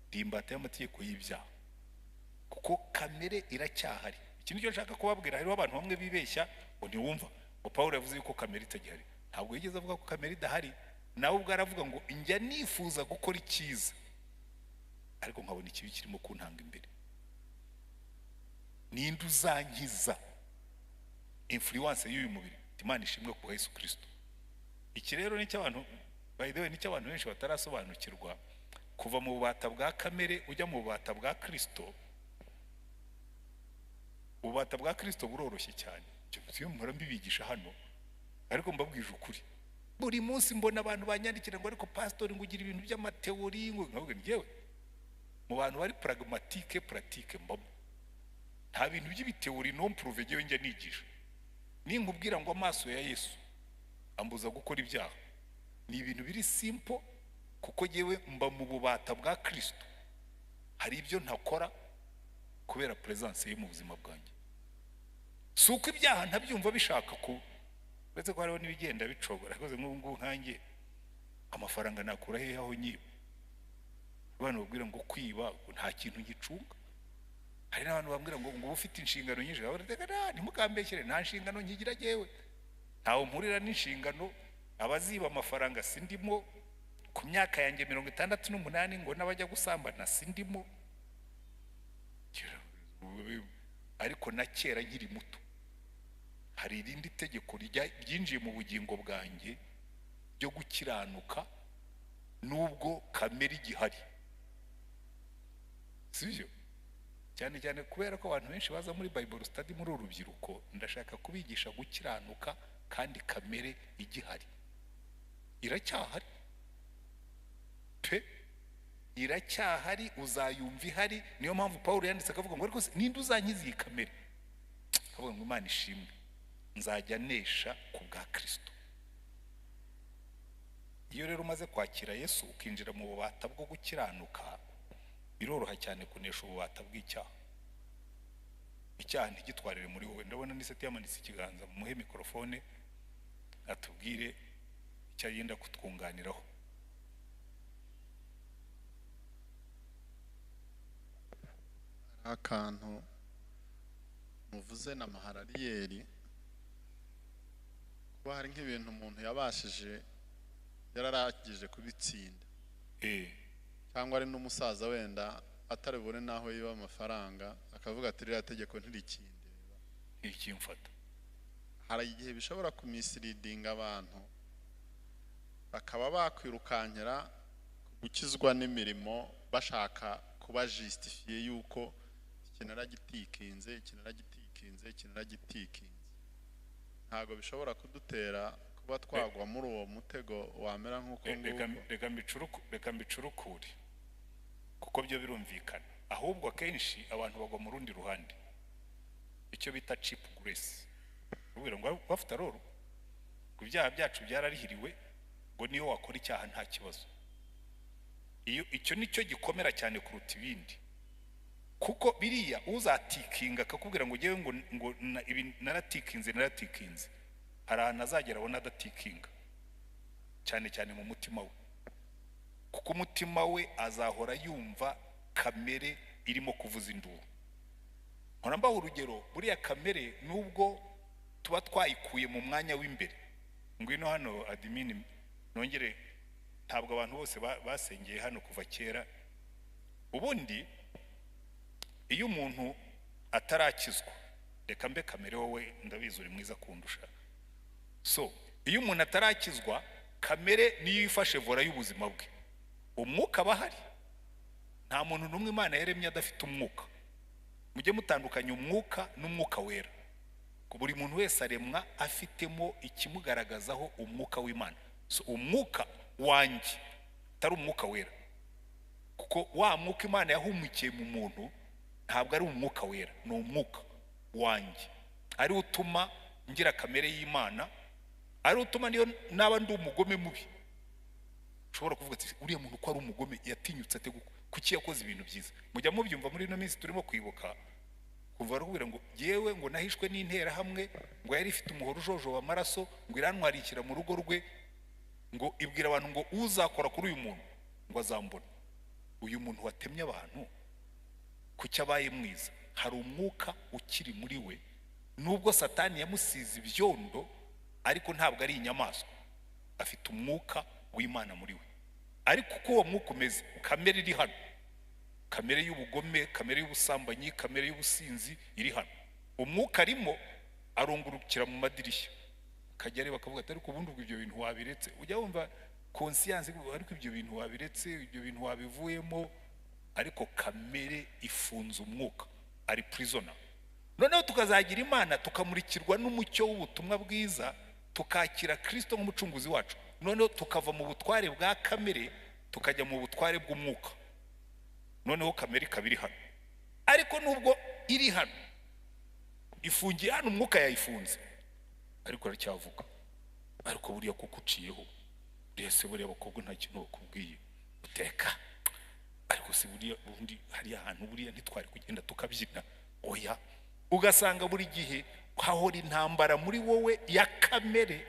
ndi imbata y'amategeko y'ibyaha, kuko kamere iracyahari. Iki nicyo nshaka kubabwira. Hariho abantu bamwe bibeshya ngo ntiwumva ngo Paul yavuze yuko kamere itagihari. Ntabwo yigeze avuga ko kamere idahari, nawe ubwo aravuga ngo njya nifuza gukora icyiza ariko nkabona ikibi kirimo kuntanga imbere. Ninde uzankiza influence y'uyu mubiri? Imana ishimwe ku bwa Yesu Kristo. Iki rero nicyo abantu, by the way, nicyo abantu benshi batarasobanukirwa. Kuva mu bubata bwa kamere ujya mu bubata bwa Kristo, ububata bwa Kristo buroroshye cyane. Icyo mpora mbibigisha hano, ariko mbabwije ukuri, buri munsi mbona abantu banyandikira ngo ariko pastor ngo ugira ibintu by'ama théorie, ngo nkavuga njyewe mu bantu bari pragmatique pratique mbamo, nta bintu by'ibi théorie non prouvé njyewe njya nigisha. Ninkubwira ngo amaso ya Yesu ambuza gukora ibyaha, ni ibintu biri simple, kuko njyewe mba mu bubata bwa Kristo. Hari ibyo ntakora kubera presence ye mu buzima bwanjye. Si uko ibyaha ntabyumva bishaka ku, uretse ko hariho n'ibigenda bicogora. Rwose nk'ubu ngubu nkanjye Amafaranga nakura hehe aho nyiba? Abantu babwira ngo kwiba nta kintu gicunga. Hari n'abantu bambwira ngo uba ufite inshingano nyinshi. Ntimukambeshyere, nta nshingano nkigira jyewe, ntawe mpurira n'inshingano. Abaziba amafaranga sindimo, ku myaka yanjye 68 ngo n'abajya gusambana sindimo. Ariko na kera nkiri muto hari irindi tegeko ryinjiye mu bugingo bwanjye ryo gukiranuka, nubwo kamere igihari, sibyo? Cyane cyane kubera ko abantu benshi baza muri Bible study muri urubyiruko, ndashaka kubigisha gukiranuka kandi kamere igihari. Iracyahari pe, iracyahari, uzayumva ihari. Niyo mpamvu Paul yanditse akavuga ngo ariko ninde uzankiza iyi kamere? Akavuga ngo Imana ishimwe, nzajya nesha ku bwa Kristo. Iyo rero umaze kwakira Yesu ukinjira mu bubata bwo gukiranuka, biroroha cyane kunesha ububata bw'icyaha. Icyaha ntigitwarire muri wowe. Ndabona Niseti yamanitse ikiganza, mumuhe mikorofone atubwire icyo yenda kutwunganiraho. Akantu muvuze na Mahalaliyeli, kuba hari nk'ibintu umuntu yabashije yararangije kubitsinda, cyangwa ari n'umusaza wenda ataribone naho yiba amafaranga, akavuga ati ririya tegeko ntirikindeba, ntikimfata. Hari igihe bishobora kumisiridinga abantu bakaba bakwirukankira gukizwa n'imirimo, bashaka kuba justifiye yuko iki naragitikinze, iki naragitikinze, iki naragitikinze. Ntabwo bishobora kudutera kuba twagwa muri uwo mutego wamera nk'uko nguko. Reka mbicurukure kuko byo birumvikana. Ahubwo akenshi abantu bagwa mu rundi ruhande, icyo bita cheap grace. Ubwira ngo bafite roro ku byaha byacu byararihiriwe, ngo niyo wakora icyaha nta kibazo. Iyo icyo nicyo gikomera cyane kuruta ibindi, kuko biriya uzatikinga akakubwira ngo ngewe ngo ibi naratikinze, hari ahantu azagera abona adatikinga, cyane cyane mu mutima we, kuko umutima we azahora yumva kamere irimo kuvuza induru. Nkora mbaha urugero, buriya kamere nubwo tuba twayikuye mu mwanya w'imbere. Ngwino hano admin, nongere, ntabwo abantu bose basengeye hano kuva kera. Ubundi iyo umuntu atarakizwa, reka mbe kamere wowe ndabizi uri mwiza kundusha. So iyo umuntu atarakizwa, kamere niyo ifashe vora y'ubuzima bwe. Umwuka bahari, nta muntu n'umwe Imana yaremye adafite umwuka. Mujye mutandukanya umwuka n'umwuka wera. Buri muntu wese aremwa afitemo ikimugaragazaho umwuka w'Imana. So umwuka wanjye atari umwuka wera, kuko wa mwuka Imana yahumukiye mu muntu ntabwo ari umwuka wera, ni umwuka wanjye ari utuma ngira kamere y'Imana, ari utuma niyo naba ndi umugome mubi ushobora kuvuga ati uriya muntu ko ari umugome yatinyutse ate, kuki yakoze ibintu byiza. Mujya mubyumva muri ino minsi turimo kwibuka, kuva barakubwira ngo yewe ngo nahishwe n'intera hamwe, ngo yari ifite umuhoro ujojoba amaraso, ngo irantwarikira mu rugo rwe, ngo ibwira abantu ngo uzakora kuri uyu muntu ngo azambona. Uyu muntu watemye abantu kuki abaye mwiza? Hari umwuka ukiri muri we, nubwo Satani yamusize ibyondo, ariko ntabwo ari inyamaswa, afite umwuka w'Imana muri we. Ariko uko uwo mwuka umeze, kamere iri hano, kamere y'ubugome, kamere y'ubusambanyi, kamere y'ubusinzi iri hano, umwuka arimo arungurukira mu madirishya, akajya areba akavuga ati ariko ubundi ibyo bintu wabiretse. Ujya wumva conscience, ariko ibyo bintu wabiretse, ibyo bintu wabivuyemo. Ariko kamere ifunze umwuka, ari prisoner. Noneho tukazagira Imana, tukamurikirwa n'umucyo w'ubutumwa bwiza, tukakira Kristo nk'umucunguzi wacu. Noneho tukava mu butware bwa kamere tukajya mu butware bw'umwuka. Noneho kamere ikaba iri hano, ariko nubwo iri hano ifungiye hano, umwuka yayifunze, ariko aracyavuga. Ariko buriya kuko uciyeho, buriya se buriya abakobwa nta kintu bakubwiye uteka, ariko se buriya ubundi hariya hantu buriya ntitwari kugenda tukabyina, oya. Ugasanga buri gihe hahora intambara muri wowe ya kamere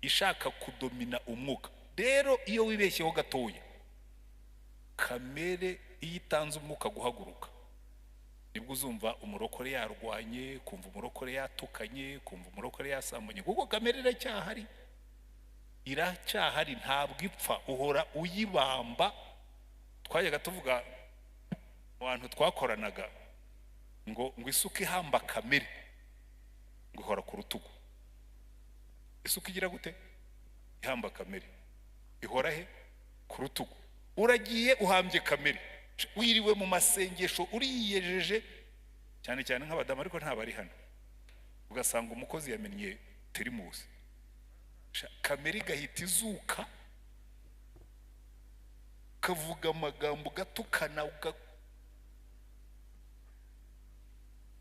ishaka kudomina umwuka. Rero iyo wibeshyeho gatoya, kamere iyo itanze umwuka guhaguruka, nibwo uzumva umurokore yarwanye, kumva umurokore yatukanye, kumva umurokore yasambanye, kuko kamere iracyahari, iracyahari, ntabwo ipfa, uhora uyibamba. Twajyaga tuvuga mu bantu twakoranaga ngo isuka ihamba kamere ngo ihora ku rutugu. Isuka igira gute? Ihamba kamere ihora he? Ku rutugu. Uragiye uhambye kamere, wiriwe mu masengesho, uriyejeje, cyane cyane nk'abadamu, ariko ntabari hano, ugasanga umukozi yamennye terimusi, kamere igahita izuka, kavuga amagambo gatukana,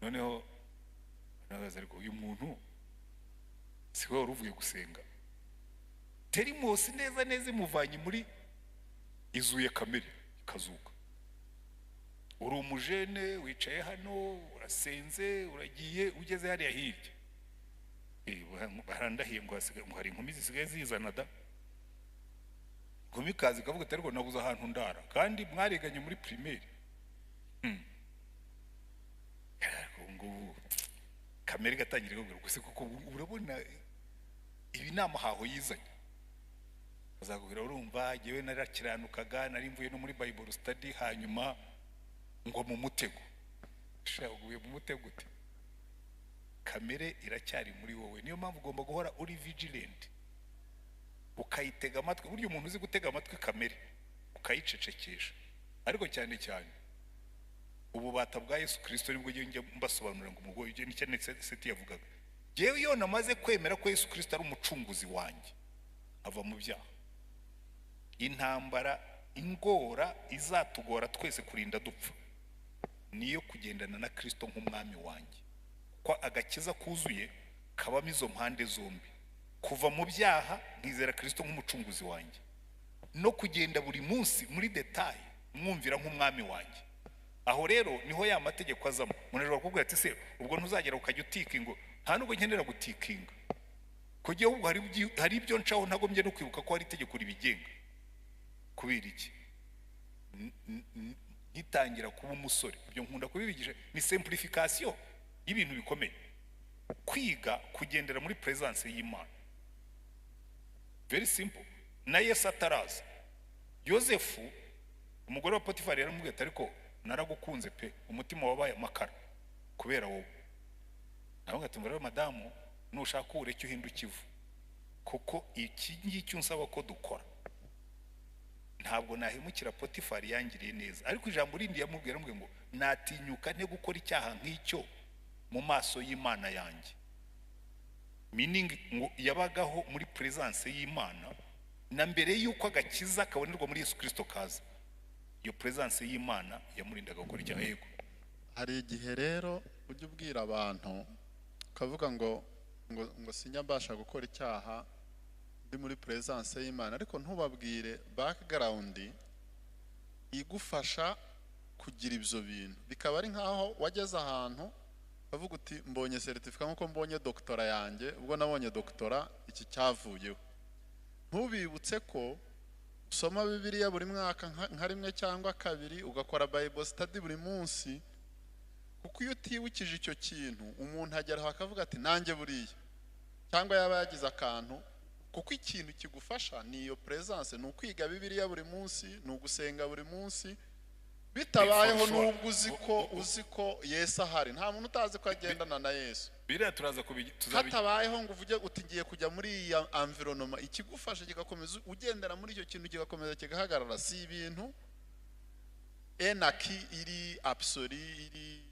noneho nabaza, ariko uyu muntu si we wari uvuye gusenga? Terimusi neza neza imuvanye muri izuye kamere ikazuka. Uri umujene wicaye hano, urasenze, uragiye, ugeze hariya hirya, barandahiye ngo hari inkumi zisigaye zizana da, inkumi ikaza ikavuga ati ariko nabuze ahantu ndara, kandi mwariganye muri primaire. Ngubu kamere gatangira kubwira gusa, kuko urabona ibi ni amahaho yizanye. Azakubwira urumva jyewe narakiranukaga, nari mvuye no muri Bible study, hanyuma ngo mu mutego. Uguye mu mutego ute? Kamere iracyari muri wowe, niyo mpamvu ugomba guhora uri vigilant, ukayitega amatwi. Burya umuntu uzi gutega amatwi kamere ukayicecekesha, ariko cyane cyane ububata bwa Yesu Kristo, nibwo njye mbasobanurira ngo umugore ibyo nicyo Seti yavugaga. Jyewe iyo namaze kwemera ko Yesu Kristo ari umucunguzi wanjye, ava mu byaha. Intambara ingora izatugora twese kurinda dupfa niyo kugendana na Kristo nk'umwami wanjye, ko agakiza kuzuye kabamo izo mpande zombi, kuva mu byaha nkizera Kristo nk'umucunguzi wanjye, no kugenda buri munsi muri detail mwumvira nk'umwami wanjye. Aho rero niho ya mategeko azamo. Umuntu ashobora kukubwira ati se ubwo ntuzagera ukajya utikinga? Nta nubwo nkenera gutikinga, kugira ubwo hari ibyo ncaho ntagombye no kwibuka ko hari itegeko ribigenga. Kubera iki? Ngitangira kuba umusore, ibyo nkunda kubibigisha, ni simplification y'ibintu bikomeye. Kwiga kugendera muri presence y'Imana, very simple. Na Yesu ataraza, Yosefu umugore wa Potifari yaramubwiye ati ariko naragukunze pe, umutima wabaye amakara kubera wowe. Nawe ngatumva rero madamu, nushaka ureke uhinduke ivu, kuko iki ngiki unsaba ko dukora ntabwo nahemukira Potifari yangiriye neza. Ariko ijambo rindi yamubwira ngo natinyuka nte gukora icyaha nk'icyo mu maso y'Imana yanjye. Meaning ngo yabagaho muri presence y'Imana na mbere y'uko agakiza kabonerwa muri Yesu Kristo kaza. Iyo presence y'Imana yamurindaga gukora icyaha. Yego, hari igihe rero ujya ubwira abantu ukavuga ngo ngo ngo sinyabasha gukora icyaha ndi muri presence y'Imana, ariko ntubabwire background igufasha kugira ibyo bintu. Bikaba ari nkaho wageze ahantu bavuga uti mbonye certificate nkuko mbonye doctora yanjye, ubwo nabonye doctora iki cyavuyeho. Ntubibutse ko usoma Bibiliya buri mwaka nka rimwe cyangwa kabiri, ugakora Bible study buri munsi, kuko iyo utibukije icyo kintu umuntu ageraho akavuga ati nanjye buriya, cyangwa yaba yagize akantu. Kuko ikintu kigufasha ni iyo presence, ni ukwiga Bibiliya buri munsi, ni ugusenga buri munsi. Bitabayeho nubwo uzi ko Yesu ahari, nta muntu utazi ko agendana na Yesu. Biriya turaza hatabayeho ngo uvuge uti ngiye kujya muri iyi environment, ikigufasha kigakomeza ugendera muri icyo kintu kigakomeza kigahagarara. Si ibintu enaki iri absoli iri.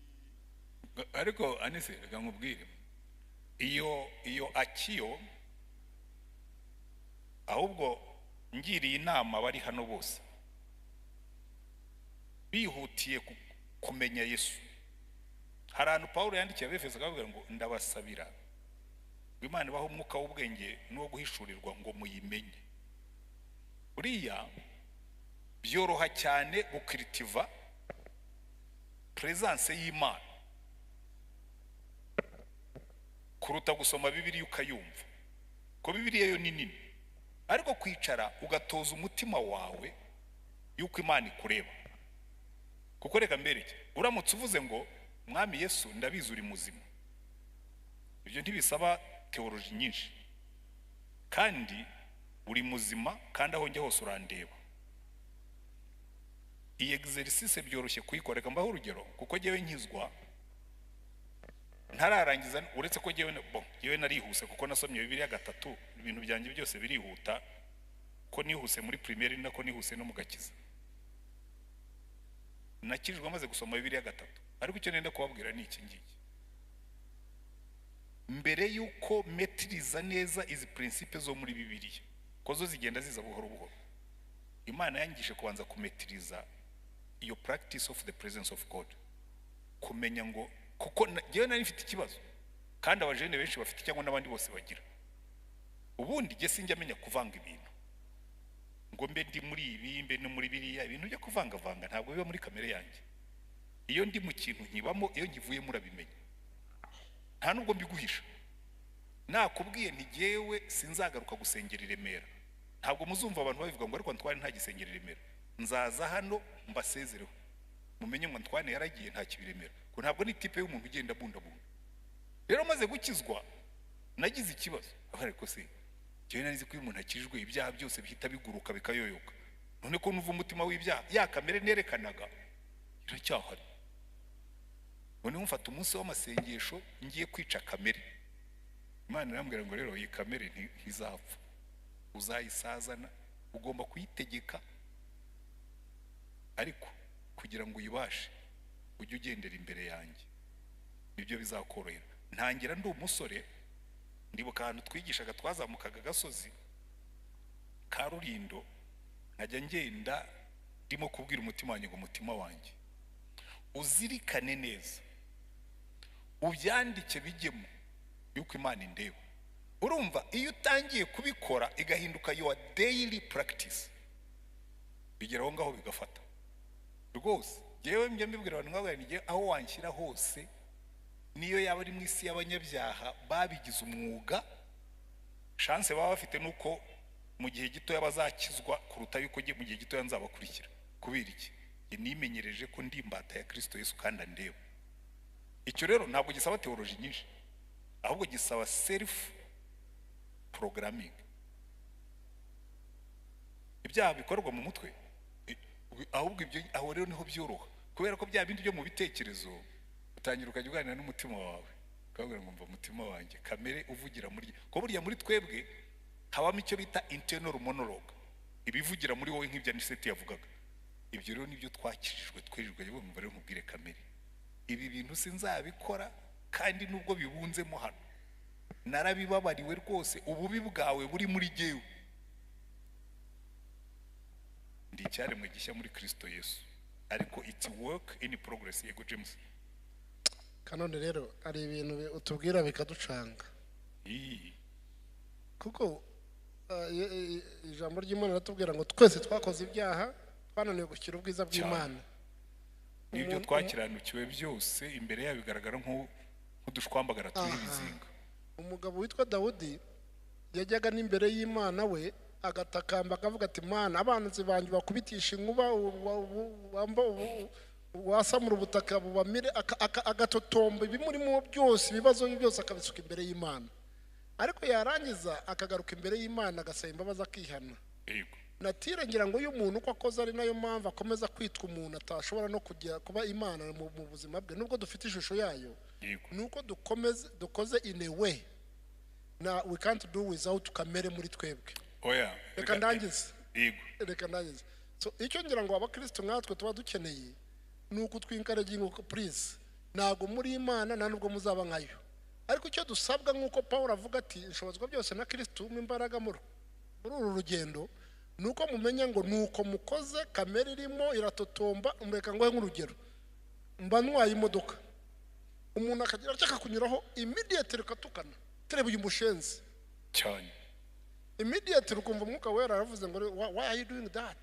Ariko Anise, reka nkubwire, iyo akiyo, ahubwo ngiriye inama bari hano bose bihutiye kumenya Yesu. Hari ahantu Pawulo yandikiye Abefeso akavuga ngo ndabasabira ngo Imana ibahe umwuka w'ubwenge n'uwo guhishurirwa ngo muyimenye. Buriya byoroha cyane gukritiva presence y'Imana kuruta gusoma Bibiliya ukayumva, ko Bibiliya yo ni nini. Ariko kwicara ugatoza umutima wawe yuko Imana ikureba. Kuko reka mbereke, uramutse uvuze ngo Mwami Yesu ndabizi uri muzima, ibyo ntibisaba teoloji nyinshi, kandi uri muzima, kandi aho njya hose urandeba. Iyi exercice byoroshye kuyikora. Reka mbahe urugero, kuko jyewe nkizwa ntararangiza, uretse ko jyewe narihuse kuko nasomye Bibiliya 3, ibintu byanjye byose birihuta, ko nihuse muri primaire nako nihuse no mu gakiza. Nakijwe maze gusoma Bibiliya 3. Ariko icyo nenda kubabwira ni iki ngiki: mbere yuko metiriza neza izi principe zo muri Bibiliya, ko zo zigenda ziza buhoro buhoro, Imana yangishe kubanza kumetiriza iyo practice of the presence of God, kumenya ngo, kuko jyewe nari mfite ikibazo kandi abajene benshi bafite cyangwa n'abandi bose bagira. Ubundi jye sinjya amenya kuvanga ibintu, ngo mbe ndi muri ibi mbe no muri biriya. Ibintu byo kuvangavanga ntabwo biba muri kamere yanjye. Iyo ndi mu kintu nkibamo, iyo nkivuyemo urabimenya, nta nubwo mbiguhisha. Nakubwiye nti jyewe sinzagaruka gusengera i Remera, ntabwo muzumva abantu babivuga ngo ariko Antoine nta gisengera i Remera. Nzaza hano mbasezereho, mumenye ngo Antoine yaragiye nta kibiremera, ko ntabwo ni type y'umuntu ugenda bundabunda. Rero maze gukizwa nagize ikibazo, ariko se jyewe nari nzi ko iyo umuntu akijwe ibyaha byose bihita biguruka bikayoyoka, none ko nuva umutima w'ibyaha ya kamere nerekanaga iracyahari. Noneho mfata umunsi w'amasengesho ngiye kwica kamere. Imana irambwira ngo rero iyi kamere ntizapfa, uzayisazana, ugomba kuyitegeka, ariko kugira ngo uyibashe ujye ugendera imbere yanjye, nibyo bizakorohera. Ntangira ndi umusore, ndibuka ahantu twigishaga twazamukaga agasozi ka Rurindo, nkajya ngenda ndimo kubwira umutima wanjye ngo umutima wanjye uzirikane neza, ubyandike bijyemo yuko Imana indeba. Urumva iyo utangiye kubikora igahinduka your daily practice, bigera aho ngaho bigafata rwose. Jyewe njya mbibwira abantu nkabwira nti jyewe aho wanshyira hose, niyo yaba ari mu isi y'abanyabyaha babigize umwuga, chance baba bafite nuko mu gihe gitoya bazakizwa kuruta yuko mu gihe gitoya nzabakurikira. Kubera iki? Nimenyereje ko ndi imbata ya Kristo Yesu kandi andeba. Icyo rero ntabwo gisaba teoloji nyinshi, ahubwo gisaba self programming. Ibyaha bikorwa mu mutwe, ahubwo ibyo aho rero niho byoroha, kubera ko bya bindi byo mu bitekerezo utangira ukajya uganira n'umutima wawe, ukabwira ngo mva umutima wanjye, kamere uvugira muri, ko burya muri twebwe habamo icyo bita internal monologue, ibivugira muri wowe nk'ibyo Aniseti yavugaga. Ibyo rero nibyo twakijijwe, twerijwe. Mva rero nkubwire kamere, ibi bintu sinzabikora, kandi nubwo bibunzemo hano narabibabariwe rwose, ububi bwawe buri muri jyewe, ndi icyaremwe gishya muri Kristo Yesu. Ariko it's work in progress. Yego James. Kanone rero ari ibintu utubwira bikaducanga, kuko ijambo ry'Imana ratubwira ngo twese twakoze ibyaha, twananiwe gushyira ubwiza bw'Imana, n'ibyo twakiranukiwe byose imbere yayo bigaragara nk'udushwambagara turi ibizinga. Umugabo witwa Dawudi yajyaga n'imbere y'Imana we agatakamba akavuga ati Mana, abanzi banjye bakubitisha inkuba, wasamura ubutaka bubamire, agatotomba ibimurimo byose, ibibazo byose akabisuka imbere y'Imana. Ariko yarangiza akagaruka imbere y'Imana agasaba imbabazi akihana. Natire ngira ngo uyu muntu uko akoze ari nayo mpamvu akomeza kwitwa umuntu atashobora no kujya kuba Imana mu buzima bwe, nubwo dufite ishusho yayo, nuko dukomeze dukoze in a way na we can't do without kamere muri twebwe. Oya, reka ndangize. Reka ndangize. So icyo ngira ngo abakristo nkatwe tuba dukeneye nuko twinkarege ngo please, ntago muri Imana nta nubwo muzaba nkayo, ariko icyo dusabwa nkuko Paul avuga ati nshobozwa byose na Kristo mu imbaraga muri uru rugendo, nuko mumenya ngo nuko mukoze kamere irimo iratotomba. Mureka ngo nk'urugero, mba ntwaye imodoka, umuntu akagira cyaka kunyuraho immediately katukana, tereba uyu mushenzi cyane, immediately ukumva umwuka wera aravuze ngo why are you doing that?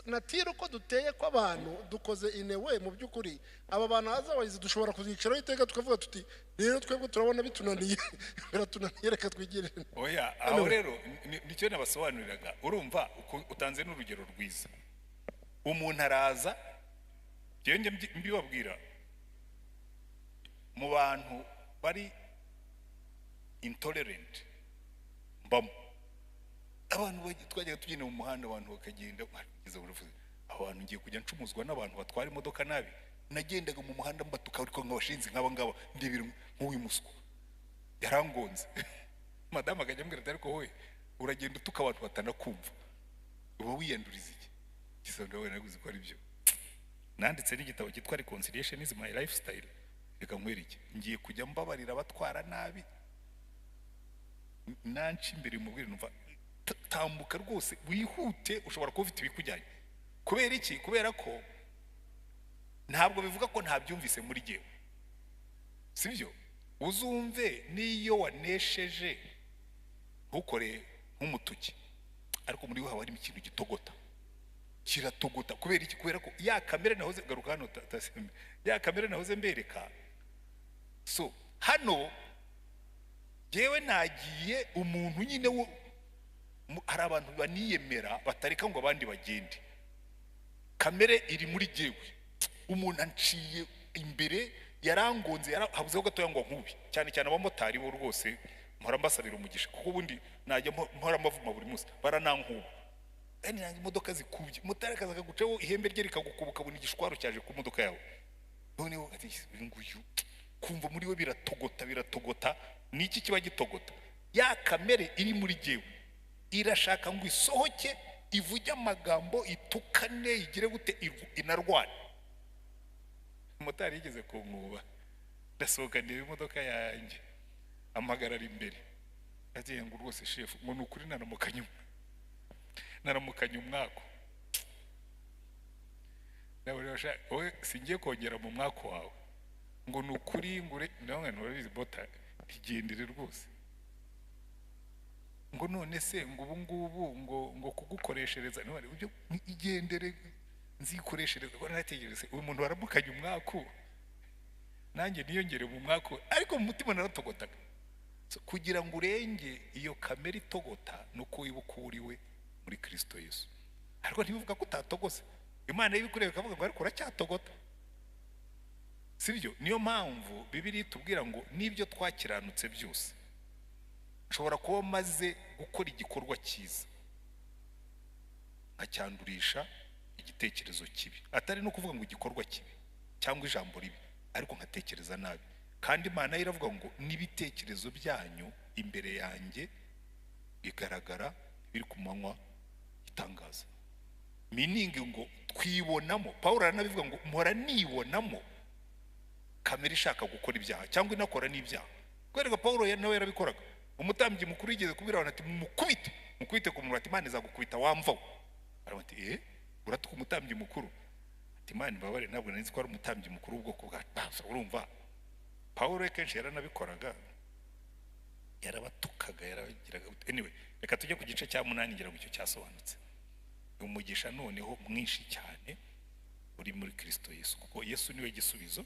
Natira uko duteye kw'abantu dukoze inewe mu by'ukuri aba bantu hazabayizi dushobora kuzicaraho iteka tukavuga tuti rero twebwe turabona bitunaniye biratunaniye reka twigire. Oya, aho rero nicyo nabasobanuriraga. Urumva utanze n'urugero rwiza. Umuntu araza, njye mbibabwira mu bantu bari intolerant mbamo. Abantu twajyaga tugenda mu muhanda abantu bakagenda bageze baravuze abantu ngiye kujya ncumuzwa n'abantu batwara imodoka nabi. Nagendaga mu muhanda mbatuka ariko nk'abashinzi nk'aba ngaba ndebera nk'uyu muswa yarangonze. Madamu akajya ambwira ati ariko wowe uragenda utuka abantu batanakumva uba wiyanduriza iki? Gisonda we naguze ko ari byo. Nanditse n'igitabo cyitwa Reconciliation is my lifestyle. Reka nkwereke, ngiye kujya mbabarira abatwara nabi nanci imbere mubwire numva tambuka rwose wihute, ushobora kuba ufite ibikujyanye. Kubera iki? Kubera ko ntabwo bivuga ko ntabyumvise muri jyewe, sibyo? Uzumve n'iyo wanesheje ntukore nk'umutuki, ariko muri we haba harimo ikintu gitogota, kiratogota. Kubera iki? Kubera ko ya kamere nahoze garuka hano tasembe, ya kamere nahoze mbereka. So hano jyewe nagiye umuntu nyine wo hari abantu baniyemera batareka ngo abandi bagende. Kamere iri muri jyewe, umuntu anciye imbere yarangonze, yarahabuzeho gatoya ngo nkubi. Cyane cyane abamotari bo rwose mpora mbasabira umugisha, kuko ubundi najya mpora mbavuma buri munsi baranankuba. Kandi nanjye imodoka zikubye, motari akaza akagucaho ihembe rye rikagukubuka ukabona igishwaro cyaje ku modoka yawe. Noneho ati uyu nguyu kumva muri we biratogota biratogota. Niki kiba gitogota? Ya kamere iri muri jyewe irashaka ngo isohoke ivuge amagambo, itukane, igire gute, inarwane. Motari yigeze kunkuba, ndasohoka ndeba imodoka yanjye, amagarara imbere, agiye ngo rwose shefu ngo nukuri naramukanye umwako. Nawe wowe singiye kongera mu mwako wawe ngo nukuri ngure nawe urabizi bota igendere rwose. Ngo none se ngo ubu ngubu ngo kugukoreshereza none ibyo igendere nzikoreshereza. Ngo nategereze uyu muntu waramukanye umwako nanjye niyongere mu mwako, ariko mu mutima naratogotaga. So, kugira ngo urenge iyo kamere itogota nuko wibuka uriwe muri Kristo Yesu. Ariko ntibivuga ko utatogose. Imana ibikureba ikavuga ngo ariko uracyatogota, sibyo? Niyo mpamvu Bibiliya itubwira ngo nibyo twakiranutse byose nshobora kuba maze gukora igikorwa cyiza nkacyandurisha igitekerezo kibi, atari no kuvuga ngo igikorwa kibi cyangwa ijambo ribi, ariko nkatekereza nabi. Kandi Imana iravuga ngo n'ibitekerezo byanyu imbere yanjye bigaragara biri ku manywa itangaza. Meaning ngo twibonamo. Paulo aranabivuga ngo mpora nibonamo kamere ishaka gukora ibyaha cyangwa inakora n'ibyaha. Kwereka Paulo nawe yarabikoraga. Umutambyi mukuru yigeze kubwira abantu ati mukubite, mukubite ku munwa, ati Imana izagukubita wamvaho. Aravuga ati uratuka umutambyi mukuru? Ati Imana imbabare, ntabwo nari nzi ko ari umutambyi mukuru w'ubwoko bwa Basa. Urumva Paulo kenshi yaranabikoraga, yarabatukaga, yarabagiraga. Anyway, reka tujye ku gice cya 8 ngira ngo icyo cyasobanutse. Umugisha noneho mwinshi cyane uri muri Kristo Yesu, kuko Yesu niwe gisubizo.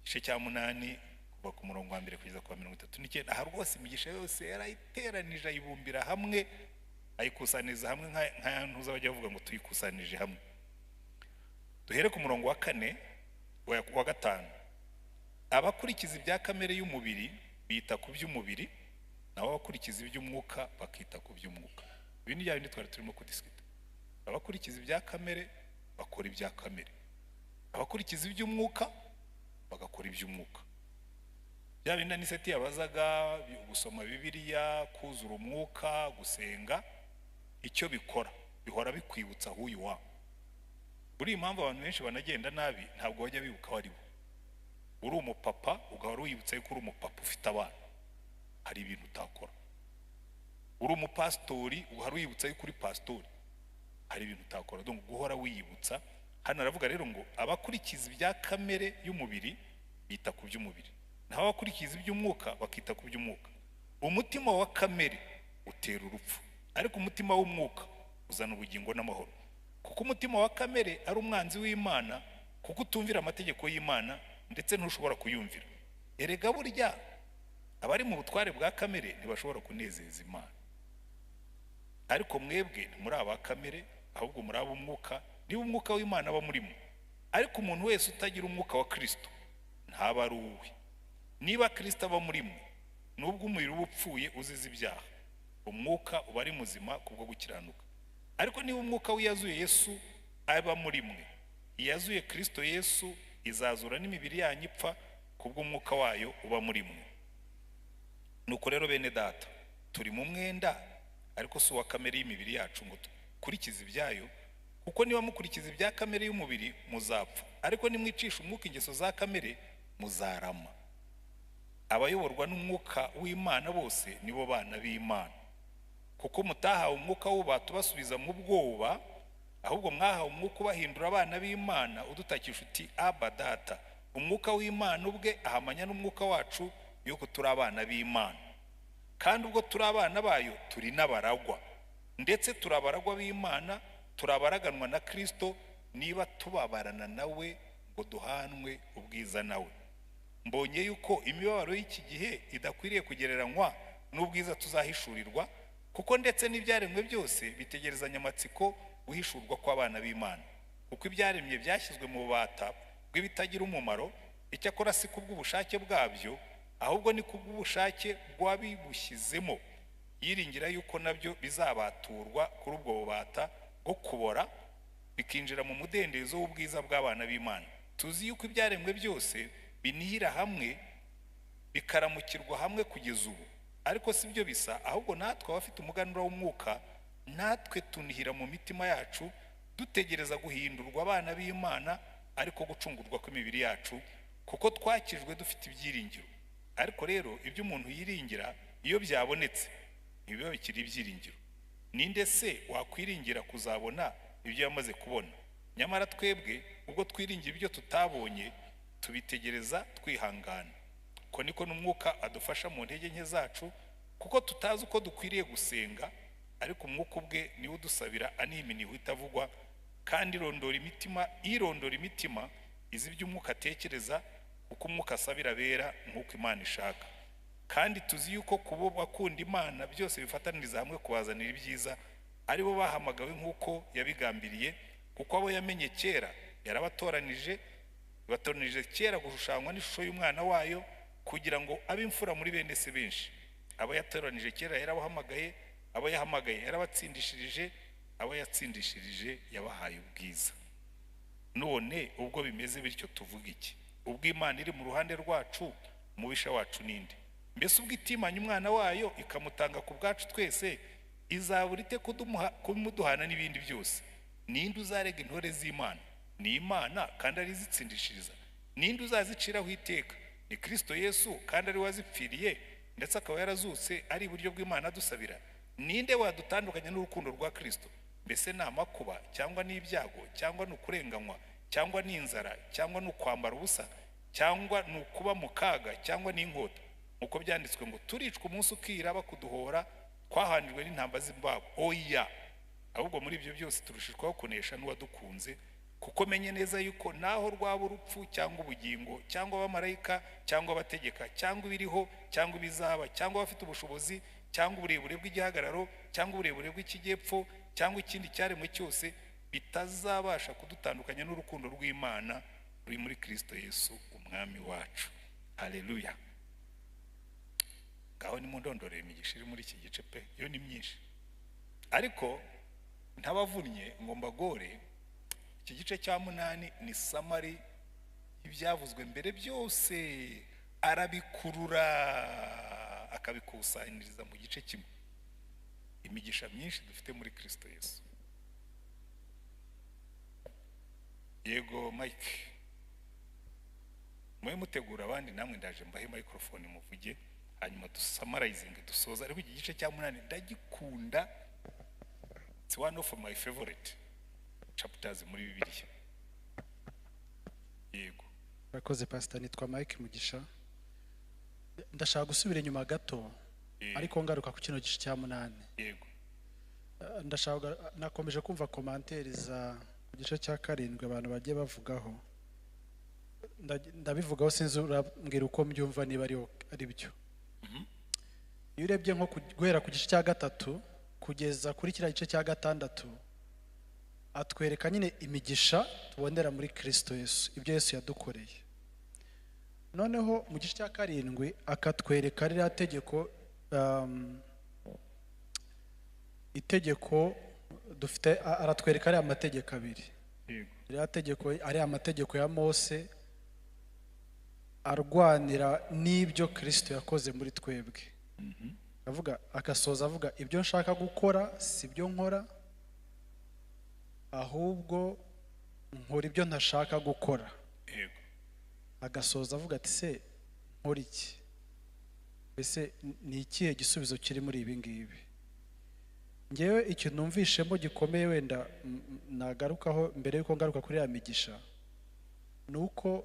Igice cya 8 kuva ku murongo wa mbere kugeza ku wa 39. Aha rwose imigisha yose yarayiteranije ayibumbira hamwe, ayikusaniza hamwe nka ntuza bajya bavuga ngo tuyikusanije hamwe. Duhere ku murongo wa 4 wa 5. Abakurikiza ibya kamere y'umubiri bita ku by'umubiri, naho abakurikiza iby'umwuka bakita ku by'umwuka. Ibi ni bya bindi twari turimo kudisikita. Abakurikiza ibya kamere bakora ibya kamere, abakurikiza iby'umwuka bagakora iby'umwuka. Bya bindi Aniseti yabazaga, gusoma Bibiliya, kuzura umwuka, gusenga, icyo bikora bihora bikwibutsa aho uyu wa. Buri impamvu abantu benshi banagenda nabi ntabwo bajya bibuka aho ari bo. Uri umupapa ugahora wibutsa yuko uri umupapa ufite abana, hari ibintu utakora. Uri umupasitori ugahora wibutsa yuko uri pasitori, hari ibintu utakora. Donc guhora wiyibutsa. Hano aravuga rero ngo abakurikiza ibya kamere y'umubiri bita ku by'umubiri, naho abakurikiza iby'umwuka bakita ku by'umwuka. Umutima wa kamere utera urupfu, ariko umutima w'umwuka uzana ubugingo n'amahoro. Kuko umutima wa kamere ari umwanzi w'Imana, kuko utumvira amategeko y'Imana ndetse ntushobora kuyumvira. Erega burya abari mu butware bwa kamere ntibashobora kunezeza Imana. Ariko mwebwe ntimuri aba kamere, ahubwo muri ab'umwuka, niba umwuka w'Imana aba murimo. Ariko umuntu wese utagira umwuka wa Kristo ntaba ari uwe. Niba Kristo aba murimo, nubwo umubiri uba upfuye uzize ibyaha, umwuka uba ari muzima kubwo gukiranuka. Ariko niba umwuka w'iyazuye Yesu aba muri mwe, iyazuye Kristo Yesu izazura n'imibiri yanyu ipfa kubw'umwuka wayo uba muri mwe. Nuko rero bene data, turi mu mwenda, ariko si uwa kamere y'imibiri yacu ngo dukurikize ibyayo, kuko niba mukurikiza ibya kamere y'umubiri muzapfa, ariko nimwicisha umwuka ingeso za kamere muzarama. Abayoborwa n'umwuka w'Imana bose nibo bana b'Imana. Kuko mutahawe umwuka w'ububata ubasubiza mu bwoba, ahubwo mwahawe umwuka ubahindura abana b'Imana, udutakisha uti Abba Data. Umwuka w'Imana ubwe ahamanya n'umwuka wacu yuko turi abana b'Imana. Kandi ubwo turi abana bayo turi n'abaragwa, ndetse turi abaragwa b'Imana, turabaraganwa na Kristo, niba tubabarana nawe ngo duhanwe ubwiza nawe. Mbonye yuko imibabaro y'iki gihe idakwiriye kugereranywa n'ubwiza tuzahishurirwa, kuko ndetse n'ibyaremwe byose bitegerezanya amatsiko guhishurwa kw'abana b'Imana. Kuko ibyaremye byashyizwe mu bubata bw'ibitagira umumaro, icyakora si kubw'ubushake bwabyo, ahubwo ni kubw'ubushake bw'abibushyizemo, yiringira yuko nabyo bizabaturwa kuri ubwo bubata bwo kubora, bikinjira mu mudendezo w'ubwiza bw'abana b'Imana. Tuzi yuko ibyaremwe byose binihira hamwe, bikaramukirwa hamwe kugeza ubu. Ariko si byo bisa, ahubwo natwe abafite umuganura w'umwuka, natwe tunihira mu mitima yacu, dutegereza guhindurwa abana b'Imana, ariko gucungurwa kw'imibiri yacu, kuko twakijwe dufite ibyiringiro. Ariko rero ibyo umuntu yiringira iyo byabonetse ntibiba bikiri ibyiringiro. Ninde se wakwiringira kuzabona ibyo yamaze kubona? Nyamara twebwe ubwo twiringira ibyo tutabonye, tubitegereza twihangana. Ko niko n'umwuka adufasha mu ntege nke zacu, kuko tutazi uko dukwiriye gusenga, ariko umwuka ubwe niwe udusabira animiniho itavugwa, kandi irondora imitima izi ibyo umwuka atekereza, kuko umwuka asabira abera nk'uko Imana ishaka. Kandi tuzi yuko kubo bakunda Imana byose bifataniriza hamwe kubazanira ibyiza, aribo bahamagawe nk'uko yabigambiriye, kuko abo yamenye kera yarabatoranije, batoranije kera gushushanywa n'ishusho y'umwana wayo, kugira ngo abe imfura muri bene se benshi. Abo yatoranije kera yarabahamagaye, abo yahamagaye yarabatsindishirije, abo yatsindishirije yabahaye ubwiza. None ubwo bimeze bityo tuvuga iki? Ubwo Imana iri mu ruhande rwacu, umubisha wacu ninde? Mbese ubwo itimanya umwana wayo ikamutanga ku bwacu twese, izabura ite kumuduhana n'ibindi byose? Ninde uzarega intore z'Imana? Ni Imana kandi ari izitsindishiriza. Ninde uzaziciraho iteka? Ni Kristo Yesu kandi ari wazipfiriye, ndetse akaba yarazutse ari iburyo bw'Imana adusabira. Ninde wadutandukanya n'urukundo rwa Kristo? Mbese ni amakuba, cyangwa n'ibyago, cyangwa ni ukurenganywa, cyangwa ni inzara, cyangwa ni ukwambara ubusa, cyangwa ni ukuba mu kaga, cyangwa ni inkota? Nkuko byanditswe ngo turicwa umunsi ukira bakuduhora, twahanijwe n'intamba z'imbago. Oya, ahubwo muri ibyo byose turushishwaho kunesha n'uwadukunze, kuko menye neza yuko naho rwaba urupfu cyangwa ubugingo, cyangwa abamarayika, cyangwa abategeka, cyangwa ibiriho, cyangwa ibizaba, cyangwa abafite ubushobozi, cyangwa uburebure bw'igihagararo, cyangwa uburebure bw'ikijyepfo, cyangwa ikindi cyaremwe cyose, bitazabasha kudutandukanya n'urukundo rw'Imana ruri muri Kristo Yesu umwami wacu. Haleluya. Ngaho nimundondorere imigisha iri muri iki gice pe, yo ni myinshi. Ariko ntabavunnye ngo mbagore, iki gice cya 8 ni summary y'ibyavuzwe mbere byose, arabikurura akabikusanyiriza mu gice kimwe. Imigisha myinshi dufite muri Kristo Yesu. Yego Mike, mwe mutegura abandi, namwe ndaje mbahe microphone muvuge, hanyuma dusummarizinge dusoza. Ariko iki gice cya 8 ndagikunda, it's one of my favorite chapters muri Bibiliya. Yego. Murakoze Pastor, nitwa Mike Mugisha. Ndashaka gusubira inyuma gato, ariko ngaruka ku kino gice cya 8. Yego. Ndashaka, nakomeje kumva commentaires za ku gice cya 7 abantu bagiye bavugaho. Ndabivugaho, sinzi urambwira uko mbyumva niba ari byo. Iyo urebye nko guhera ku gice cya 3 kugeza kuri kiriya gice cya 6, atwereka nyine imigisha tubonera muri Kristo Yesu, ibyo Yesu yadukoreye. Noneho mu gice cya 7 akatwereka ririya tegeko, itegeko dufite, aratwereka ariya mategeko abiri. Ririya tegeko ari amategeko ya Mose arwanira n'ibyo Kristo yakoze muri twebwe. Avuga, agasoza avuga ibyo nshaka gukora si byo nkora, ahubwo nkora ibyo ntashaka gukora. Agasoza avuga ati se nkora iki? Mbese ni ikihe gisubizo kiri muri ibi ngibi? Ngewe ikintu numvishemo gikomeye wenda nagarukaho mbere yuko ngaruka kuri ya migisha, ni uko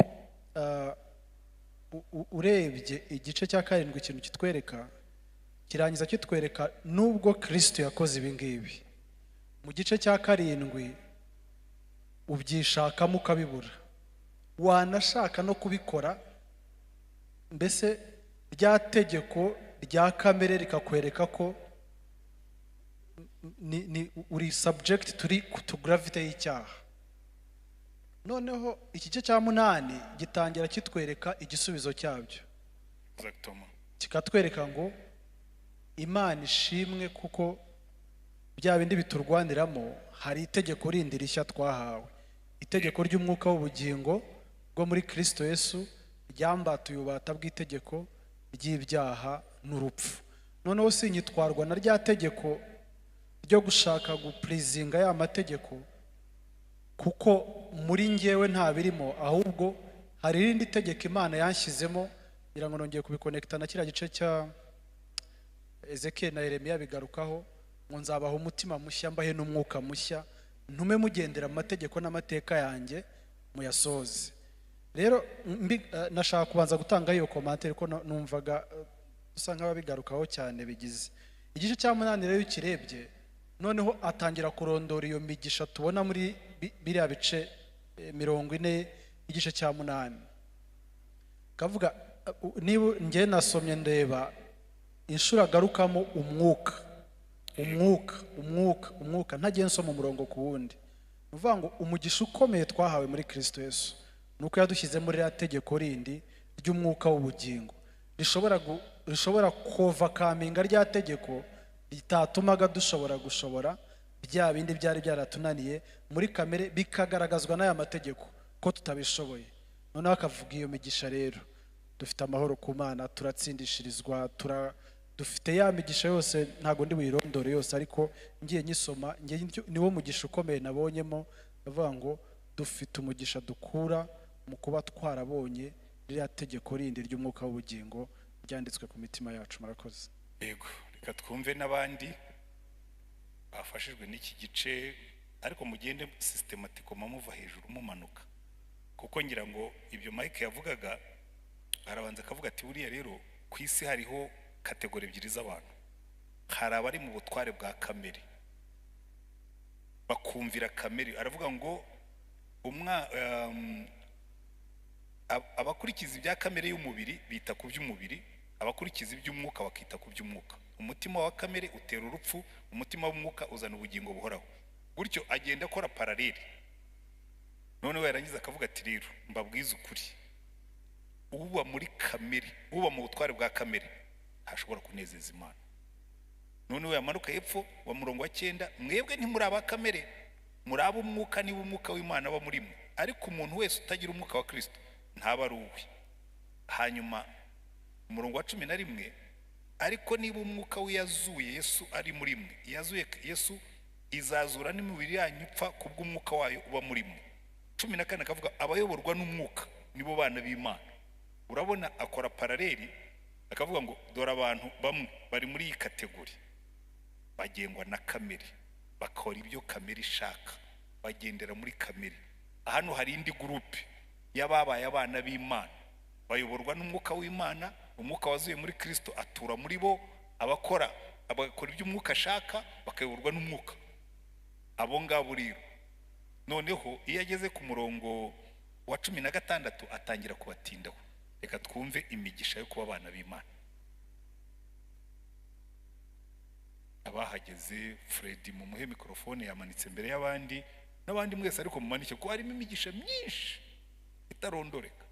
urebye igice cya 7 ikintu kitwereka, kirangiza kitwereka nubwo Kristo yakoze ibi ngibi, mu gice cya 7 ubyishakamo ukabibura, wanashaka no kubikora, mbese rya tegeko rya kamere rikakwereka ko ni uri subject to gravity y'icyaha. Noneho igice cya 8 gitangira kitwereka igisubizo cyabyo. Kikatwereka ngo Imana ishimwe kuko bya bindi biturwaniramo hari itegeko rindi rishya twahawe, itegeko ry'umwuka w'ubugingo bwo muri Kristo Yesu ryambatuye ububata bw'itegeko ry'ibyaha n'urupfu. Noneho sinyitwarwa na rya tegeko ryo gushaka gupurizinga ya mategeko, kuko muri ngewe nta birimo, ahubwo hari irindi tegeko Imana yanshyizemo. Ngira ngo nongeye kubikonekita na kiriya gice cya Ezekiel na Yeremiya bigarukaho, ngo nzabaha umutima mushya mbahe n'umwuka mushya, ntume mugendera mu mategeko n'amateka yanjye muyasoze. Rero nashaka kubanza gutanga iyo commentaire ko numvaga usa nk'ababigarukaho cyane bigize. Igice cya 8 rero ukirebye, noneho atangira kurondora iyo migisha tubona muri biriya bice 40 igice cya 8. Kavuga niba nge nasomye ndeba inshuro agarukamo umwuka, umwuka, umwuka, umwuka, ntagiye nsoma umurongo ku wundi. Uvuga ngo umugisha ukomeye twahawe muri Kristo Yesu nuko yadushyize muri rya tegeko rindi ry'umwuka w'ubugingo rishobora kovakaminga rya tegeko ritatumaga dushobora gushobora bya bindi byari byaratunaniye muri kamere, bikagaragazwa n'aya mategeko ko tutabishoboye. Noneho akavuga iyo migisha rero, dufite amahoro ku Mana, turatsindishirizwa, dufite ya migisha yose, ntago ndi buyirondore yose, ariko ngiye nyisoma niwo mugisha ukomeye nabonyemo. Bavuga ngo dufite umugisha dukura mu kuba twarabonye ririya tegeko rindi ry'umwuka w'ubugingo ryanditswe ku mitima yacu. Murakoze. Yego, reka twumve n'abandi bafashijwe n'iki gice, ariko mugende systematique muva hejuru mumanuka, kuko ngira ngo ibyo Mike yavugaga, arabanza akavuga ati buriya rero ku isi hariho kategori ebyiri z'abantu. Hari abari mu butware bwa kamere bakumvira kamere. Aravuga ngo abakurikiza ibya kamere y'umubiri bita ku by'umubiri, abakurikiza iby'umwuka bakita ku by'umwuka. Umutima wa kamere utera urupfu, umutima w'umwuka uzana ubugingo buhoraho. Gutyo agenda akora paralele. Noneho yarangiza akavuga ati rero mbabwize ukuri, uba muri kamere, uba mu butware bwa kamere ntashobora kunezeza Imana. Noneho yamanuka hepfo wa murongo wa 9, mwebwe ntimuri aba kamere, muri abo umwuka, niba umwuka w'Imana aba muri mwe. Ariko umuntu wese utagira umwuka wa Kristo ntaba ari uwe. Hanyuma umurongo wa 11, ariko niba umwuka w'iyazuye Yesu ari muri mwe, iyazuye Yesu izazura n'imibiri yanyu ipfa kubw'umwuka wayo uba muri mwe. 14 akavuga abayoborwa n'umwuka nibo bana b'Imana. Urabona akora paraleli akavuga ngo dore abantu bamwe bari muri iyi kategori bagengwa na kamere, bakora ibyo kamere ishaka, bagendera muri kamere. Hano hari indi groupe y'ababaye abana b'Imana bayoborwa n'umwuka w'Imana, umwuka wazuye muri Kristo atura muri bo, abakora Bagakora ibyo umwuka ashaka, bakayoborwa n'umwuka. Abo ngabo rero noneho iyo ageze ku murongo wa 16 atangira kubatindaho. Reka twumve imigisha yo kuba abana b'Imana. Abahageze, Freddy mumuhe mikrofone, yamanitse mbere y'abandi, n'abandi mwese ariko mumanike, kuko harimo imigisha myinshi itarondoreka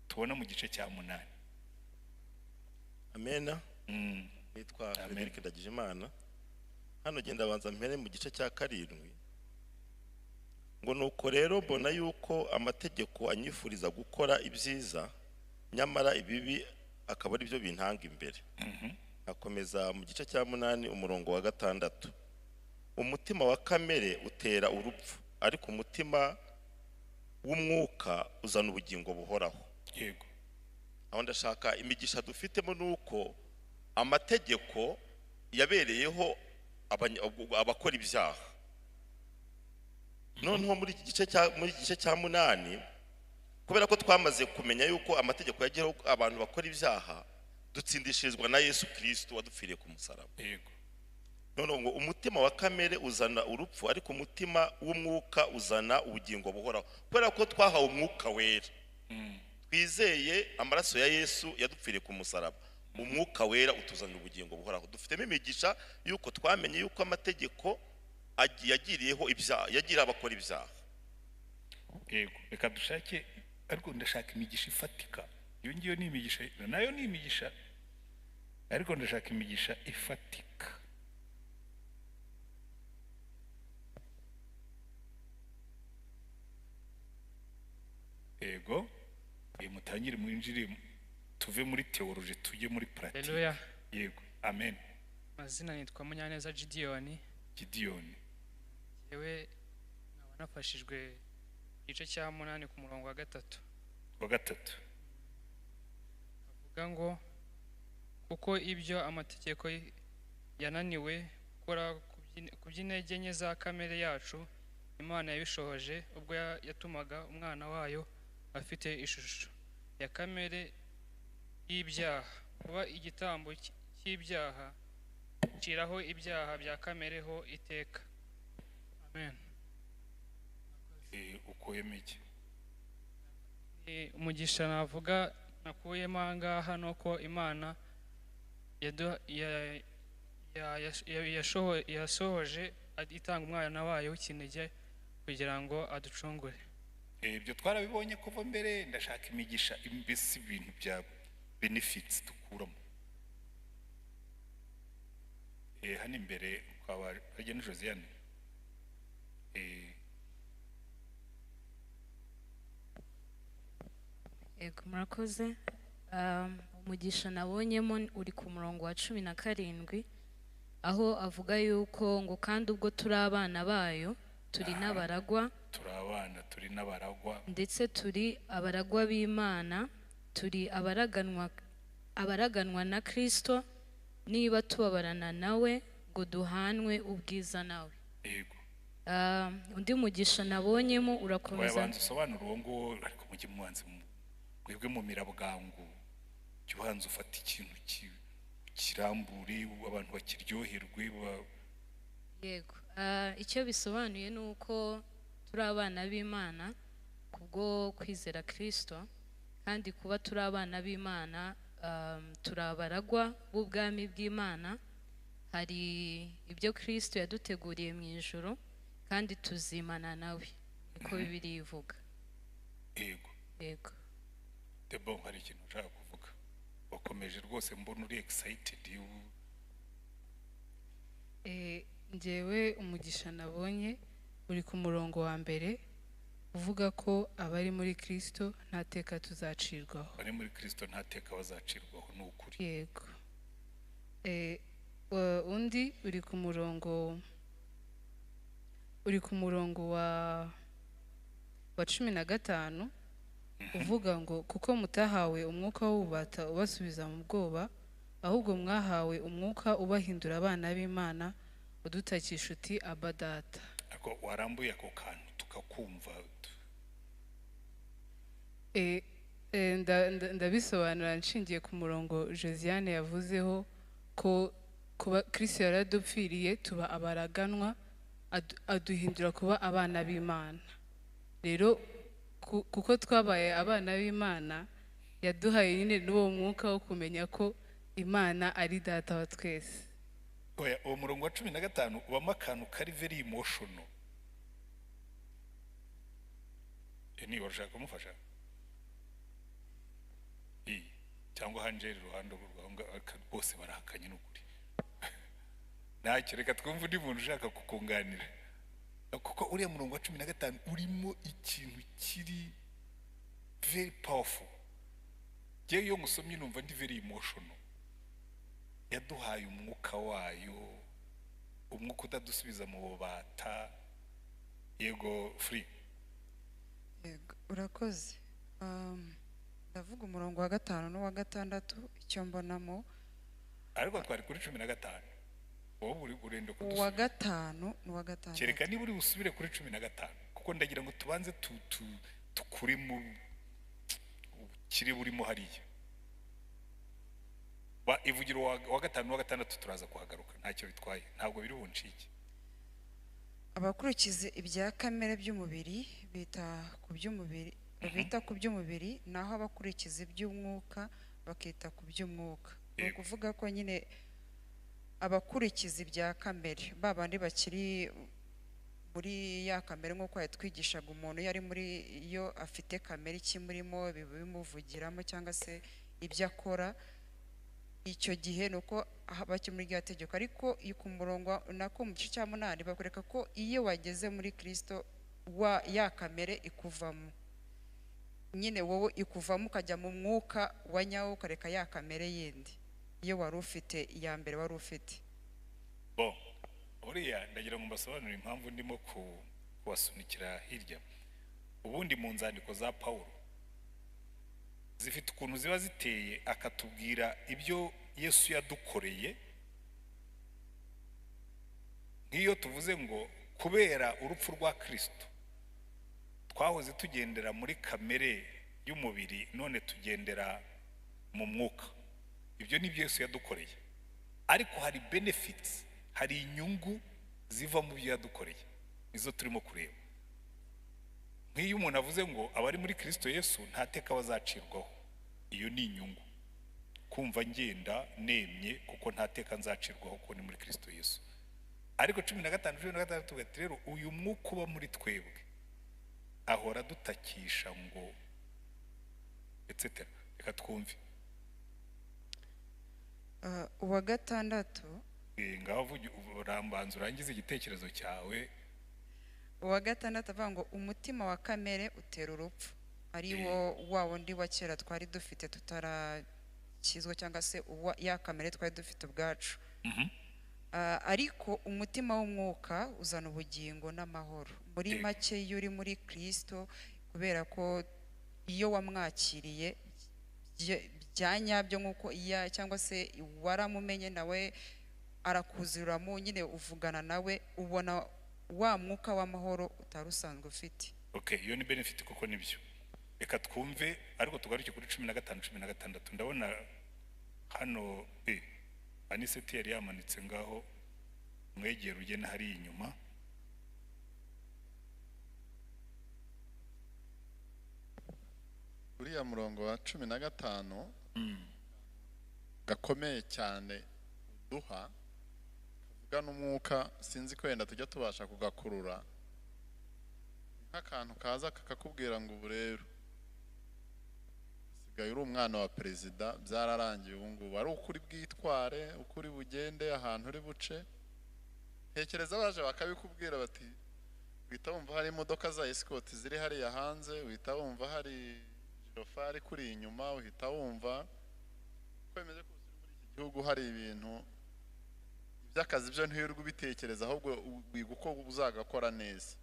tubona mu gice cya 8. Amena. Nitwa Frederic Ndagijimana. Hano genda banza mpere mu gice cya 7. Ngo nuko rero mbona yuko amategeko anyifuriza gukora ibyiza, nyamara ibibi akaba ari byo bintanga imbere. Akomeza mu gice cya 8 umurongo wa 6. Umutima wa kamere utera urupfu, ariko umutima w'umwuka uzana ubugingo buhoraho. Yego. Aho ndashaka imigisha dufitemo nuko amategeko yabereyeho abakora ibyaha. Noneho muri iki gice cya 8, kubera ko twamaze kumenya yuko amategeko yageraho abantu bakora ibyaha, dutsindishirizwa na Yesu Kristo wadupfiriye ku musaraba. Yego. None ngo umutima wa kamere uzana urupfu, ariko umutima w'umwuka uzana ubugingo buhoraho. Kubera ko twahawe umwuka wera, twizeye amaraso ya Yesu yadupfiriye ku musaraba, umwuka wera utuzanira ubugingo buhoraho. Dufitemo imigisha yuko twamenye yuko amategeko yagiriyeho ibyaha, yagira abakora ibyaha. Yego, reka dushake, ariko ndashaka imigisha ifatika. Iyo ngiyo ni imigisha, nayo ni imigisha, ariko ndashaka imigisha ifatika. Yego, mutangire mwinjire, tuve muri theology tujye muri pratique. Haleluya. Yego, amen. Mazina nitwa Munyaneza Gideon. Gideon. Yewe nkaba nafashijwe igice cya 8 ku murongo wa 3. Wa 3. Avuga ngo kuko ibyo amategeko yananiwe gukora ku by'intege nke za kamere yacu, Imana yabishohoje ubwo yatumaga umwana wayo afite ishusho ya kamere y'ibyaha kuba igitambo cy'ibyaha, ciraho ibyaha bya kamere ho iteka. Amen. Ukuyemo iki? Umugisha navuga nakuyemo ahangaha ni uko Imana yasohoje itanga umwana wayo w'ikinege kugira ngo aducungure. Ibyo twarabibonye kuva mbere. Ndashaka imigisha, mbese ibintu bya benefits dukuramo. Hano imbere kwa Bageni Josiane. Yego, murakoze. Umugisha nabonyemo uri ku murongo wa 17, aho avuga yuko ngo kandi ubwo turi abana bayo turi n'abaragwa, turi abana, turi n'abaragwa, ndetse turi abaragwa b'Imana, turi abaraganwa na Kristo, niba tubabarana nawe ngo duhanwe ubwiza nawe. Yego. Undi mugisha nabonyemo urakomeza. Wabanza usobanura uwo ngo, ariko mujye mubanze mwebwe mu mirabwangu, jya ubanza ufata ikintu kirambure abantu bakiryoherwe. Yego. Icyo bisobanuye ni uko turi abana b'Imana kubwo kwizera Kristo, kandi kuba turi abana b'Imana, turi abaragwa b'ubwami bw'Imana. Hari ibyo Kristo yaduteguriye mu ijuru kandi tuzimana nawe, niko Bibiliya ivuga. Yego. Yego. Debo, hari ikintu ushaka kuvuga? Wakomeje rwose, mbona uri excited. Njyewe umugisha nabonye uri ku murongo wa 1 uvuga ko abari muri Kristo nta teka tuzacirwaho. Abari muri Kristo nta teka bazacirwaho, ni ukuri. Yego. Undi uri ku murongo wa 15 uvuga ngo kuko mutahawe umwuka w'ububata ubasubiza mu bwoba, ahubwo mwahawe umwuka ubahindura abana b'Imana, udutakisha uti Aba Data. Ako warambuye ako kantu tukakumva. Ndabisobanura nshingiye ku murongo Josiane yavuzeho Ko kuba Kristo yaradupfiriye tuba abaraganwa, aduhindura kuba abana b'Imana. Rero kuko twabaye abana b'Imana, yaduhaye nyine n'uwo mwuka wo kumenya ko Imana ari data wa twese. Oya, uwo murongo wa 15 ubamo akantu kari very emotional. Niba urashaka kumufasha cyangwa Angel iruhande rwawe, bose barahakanye n'ukuri. Ntacyo, reka twumve undi muntu ushaka kukunganira, kuko uriya murongo wa 15 urimo ikintu kiri very powerful. Njyewe iyo ngusomye numva ndi very emotional. Yaduhaye umwuka wayo, umwuka utadusubiza mu bubata. Yego Free. Yego, urakoze. Ndavuga umurongo wa 5 n'uwa 6, icyo mbonamo. Ariko twari kuri 15. Wowe urenda kudusubira. Uwa 5 n'uwa 6. Kereka niba uri busubire kuri 15, kuko ndagira ngo tubanze tukure mu kiri burimo hariya. Ba ivugiro wa 5 n'uwa 6 turaza kuhagaruka, ntacyo bitwaye, ntabwo biri buncike. Abakurikiza ibya kamere by'umubiri bita ku by'umubiri, bita ku by'umubiri, naho abakurikiza iby'umwuka bakita ku by'umwuka. Ni ukuvuga ko nyine abakurikiza ibya kamere babandi bakiri muri ya kamere, nk'uko yatwigishaga, umuntu iyo ari muri iyo afite kamere ikimurimo bimuvugiramo cyangwa se ibyo akora, icyo gihe nuko baki muri rya tegeko. Ariko ku murongo nako mu gice cya 8 bakwereka ko iyo wageze muri Kristo wa ya kamere ikuvamo nyine, wowe ikuvamo ukajya mu mwuka wa nyawo, ukareka ya kamere yindi iyo wari ufite iya mbere wari ufite. Bon, uriya ndagira ngo mbasobanurire impamvu ndimo kubasunikira hirya. Ubundi mu nzandiko za Paulo zifite ukuntu ziba ziteye, akatubwira ibyo Yesu yadukoreye. Nk'iyo tuvuze ngo kubera urupfu rwa Kristo twahoze tugendera muri kamere y'umubiri, none tugendera mu mwuka. Ibyo ni byo Yesu yadukoreye. Ariko hari benefits, hari inyungu ziva mu byo yadukoreye, nizo turimo kureba. Nk'iyo umuntu avuze ngo abari muri Kristo Yesu nta teka bazacirwaho, iyo ni inyungu. Kumva ngenda nemye kuko nta teka nzacirwaho kuko ni muri Kristo Yesu. Ariko 15 16 gati rero uyu mwuka uba muri twebwe ahora dutakisha ngo etc. Reka twumve. Uwa 6. Ngaho urambanza urangize igitekerezo cyawe. Uwa 6 avuga ngo umutima wa kamere utera urupfu, ari wo wa wundi wa kera twari dufite tutarakizwa, cyangwa se ya kamere twari dufite ubwacu. Ariko umutima w'umwuka uzana ubugingo n'amahoro. Muri make iyo uri muri Kristo, kubera ko iyo wamwakiriye bya nyabyo nk'uko iya cyangwa se waramumenye nawe arakuzuramo nyine, uvugana nawe, ubona wa mwuka w'amahoro utari usanzwe ufite. Okay, iyo ni benefit kuko nibyo. Reka twumve, ariko tugaruke kuri 15 16. Ndabona hano Aniseti yari yamanitse ngaho, mwegera ugena hari inyuma. Uriya murongo wa 15 gakomeye cyane uduha kavuga n'umwuka, sinzi ko wenda tujya tubasha kugakurura, nk'akantu kaza kakakubwira ngo ubu rero usigaye uri umwana wa perezida, byararangiye ubu ngubu, ari ukuri bwitware, ukuri bugende, ahantu uri buce. Ntekereza baje bakabikubwira bati uhita wumva hari imodoka za escort ziri hariya hanze, uhita wumva hari girofari kuri inyuma, uhita wumva ko bimeze kose muri iki gihugu hari ibintu by'akazi byo ntiwirirwa ubitekereza, ahubwo wiga uko uzagakora neza.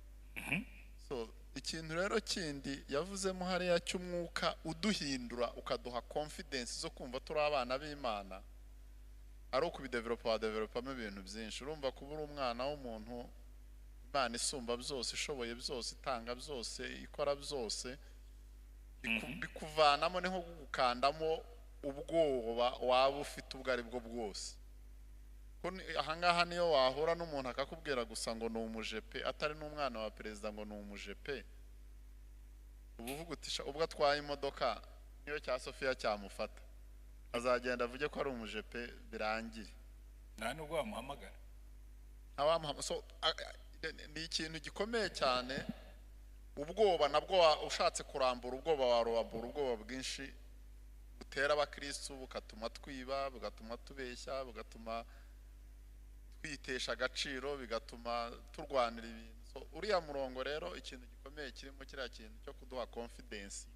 So ikintu rero kindi yavuzemo hariya cy'umwuka uduhindura ukaduha confidence zo kumva turi abana b'Imana, ari ukubidevelopa, wadevelopamo ibintu byinshi. Urumva kuba uri umwana w'umuntu, Imana isumba byose, ishoboye byose, itanga byose, ikora byose, bikuvanamo ni nko gukandamo ubwoba waba ufite ubwo ari bwo bwose. Ko ahangaha niyo wahura n'umuntu akakubwira gusa ngo ni umujepe, atari n'umwana wa perezida ngo ni umujepe, uba uvuga uti ubwo atwaye imodoka niyo cya Sofiya cyamufata azagenda avuge ko ari umujepe birangire, nta nubwo wamuhamagara. So ni ikintu gikomeye cyane. Ubwoba nabwo ushatse kurambura ubwoba warambura ubwoba bwinshi butera abakristu, bukatuma twiba, bugatuma tubeshya, bugatuma twitesha agaciro, bigatuma turwanira ibintu. So uriya murongo rero ikintu gikomeye kirimo kiriya kintu cyo kuduha confidence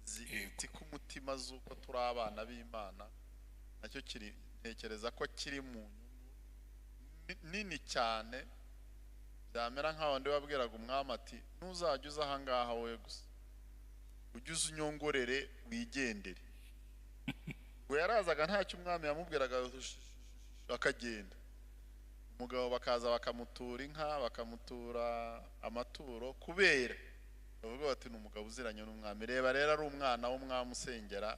zitsika umutima z'uko turi abana b'Imana, nacyo kiri, ntekereza ko kiri mu nyungu nini cyane. Byamera nk'aho ndi wabwiraga umwami ati ntuzajya uza ahangaha wowe gusa, ujye uza unyongorere wigendere. Ngo yarazaga ntacyo umwami yamubwiraga akagenda. Umugabo bakaza bakamutura inka, bakamutura amaturo, kubera bavuga bati ni umugabo uziranye n'umwami. Reba rero ari umwana w'umwami usengera,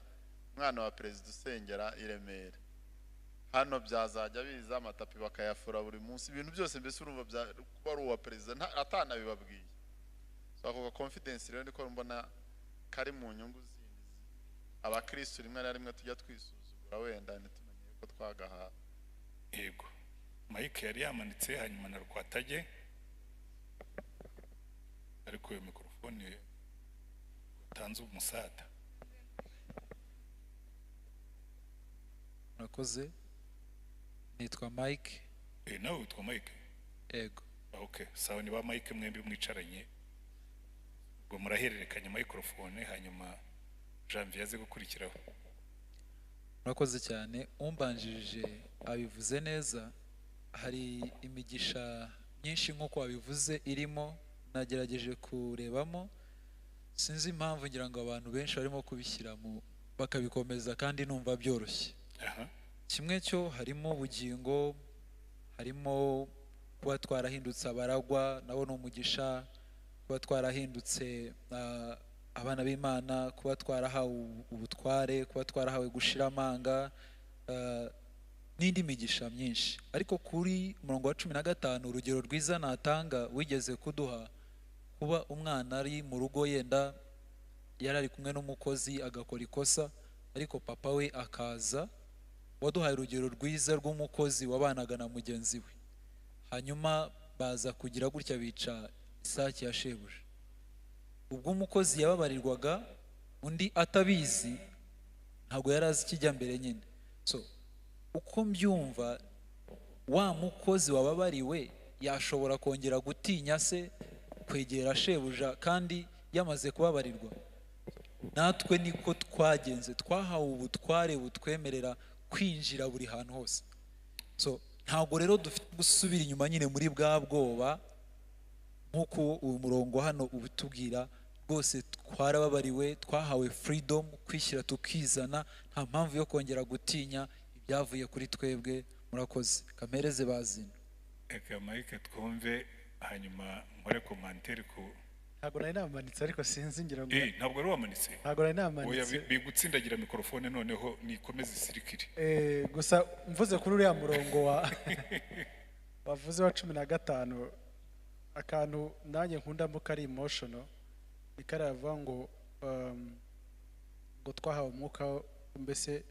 umwana wa perezida usengera i Remera. Hano byazajya biza amatapi bakayafura buri munsi, ibintu byose mbese urumva kuba ari uwa perezida atanabibabwiye. So ako confidence rero ndiko mbona kari mu nyungu zindi abakristu rimwe na rimwe tujya twisuzugura wenda ntitumenye ko twagahawe. Yego, Mike yari yamanitse hanyuma na Rwatage, ariko iyo mikrofone utanze umusada. Murakoze, nitwa Mike. Nawe witwa Mike? Yego. Okay, sawa, niba Mike mwembi mwicaranye ubwo murahererekanya microphone, hanyuma Janvier aze gukurikiraho. Murakoze cyane, umbanjirije abivuze neza. Hari imigisha myinshi nk'uko wabivuze irimo, nagerageje kurebamo, sinzi impamvu ngira ngo abantu benshi barimo kubishyira mu bakabikomeza kandi numva byoroshye. Kimwe cyo harimo ubugingo, harimo kuba twarahindutse abaragwa, nabo ni umugisha, kuba twarahindutse abana b'Imana, kuba twarahawe ubutware, kuba twarahawe gushira amanga, n'indi migisha myinshi. Ariko kuri murongo wa 15 urugero rwiza natanga wigeze kuduha, kuba umwana ari mu rugo yenda yari ari kumwe n'umukozi agakora ikosa, ariko papa we akaza, waduhaye urugero rwiza rw'umukozi wabanaga na mugenzi we, hanyuma baza kugira gutya bica isake ya shebuja. Ubwo umukozi yababarirwaga undi atabizi, ntabwo yari azi ikijya mbere nyine. So uko mbyumva, wa mukozi wababariwe yashobora kongera gutinya se kwegera shebuja kandi yamaze kubabarirwa. Natwe niko twagenze, twahawe ubutware butwemerera kwinjira buri hantu hose. So ntabwo rero dufite gusubira inyuma nyine muri bwa bwoba, nk'uko uyu murongo hano ubitubwira rwose. Twarababariwe, twahawe freedom, kwishyira tukizana, nta mpamvu yo kongera gutinya ibyavuye kuri twebwe. Murakoze, kamereze bazina. Eka Mike twumve hanyuma nkore commentaire ku. Ntabwo nari namanitse, ariko sinzi ngira ngo ntabwo ari wamanitse. Ntabwo nari namanitse. Oya, bigutsindagira mikrofone noneho nikomeze isirikire. Gusa mvuze kuri uriya murongo wa wavuze wa 15, akantu nanjye nkundamo kari emotional, ni karavuga ngo ngo twahawe umwuka mbese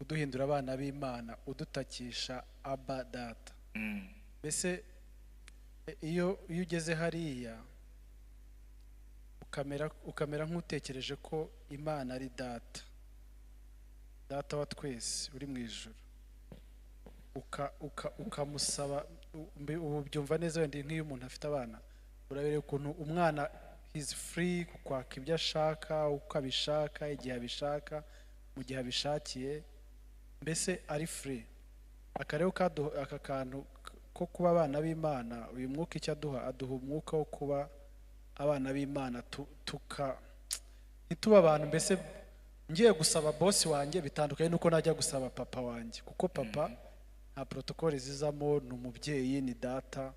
uduhindura abana b'Imana, udutakisha Abba Data. Mbese iyo ugeze hariya ukamera nk'utekereje ko Imana ari data, data wa twese uri mu ijuru, ukamusaba. Ubu byumva neza wenda nk'iyo umuntu afite abana, urabereye ukuntu umwana he's free kukwaka ibyo ashaka, uko abishaka, igihe abishaka, mu gihe abishakiye, mbese ari free. Akarero aka kantu ko kuba abana b'Imana, uyu mwuka icyo aduha, aduha umwuka wo kuba abana b'Imana, ntituba abantu. Mbese ngiye gusaba boss wanjye bitandukanye nuko najya gusaba papa wanjye, kuko papa nta protocole zizamo, ni umubyeyi, ni data.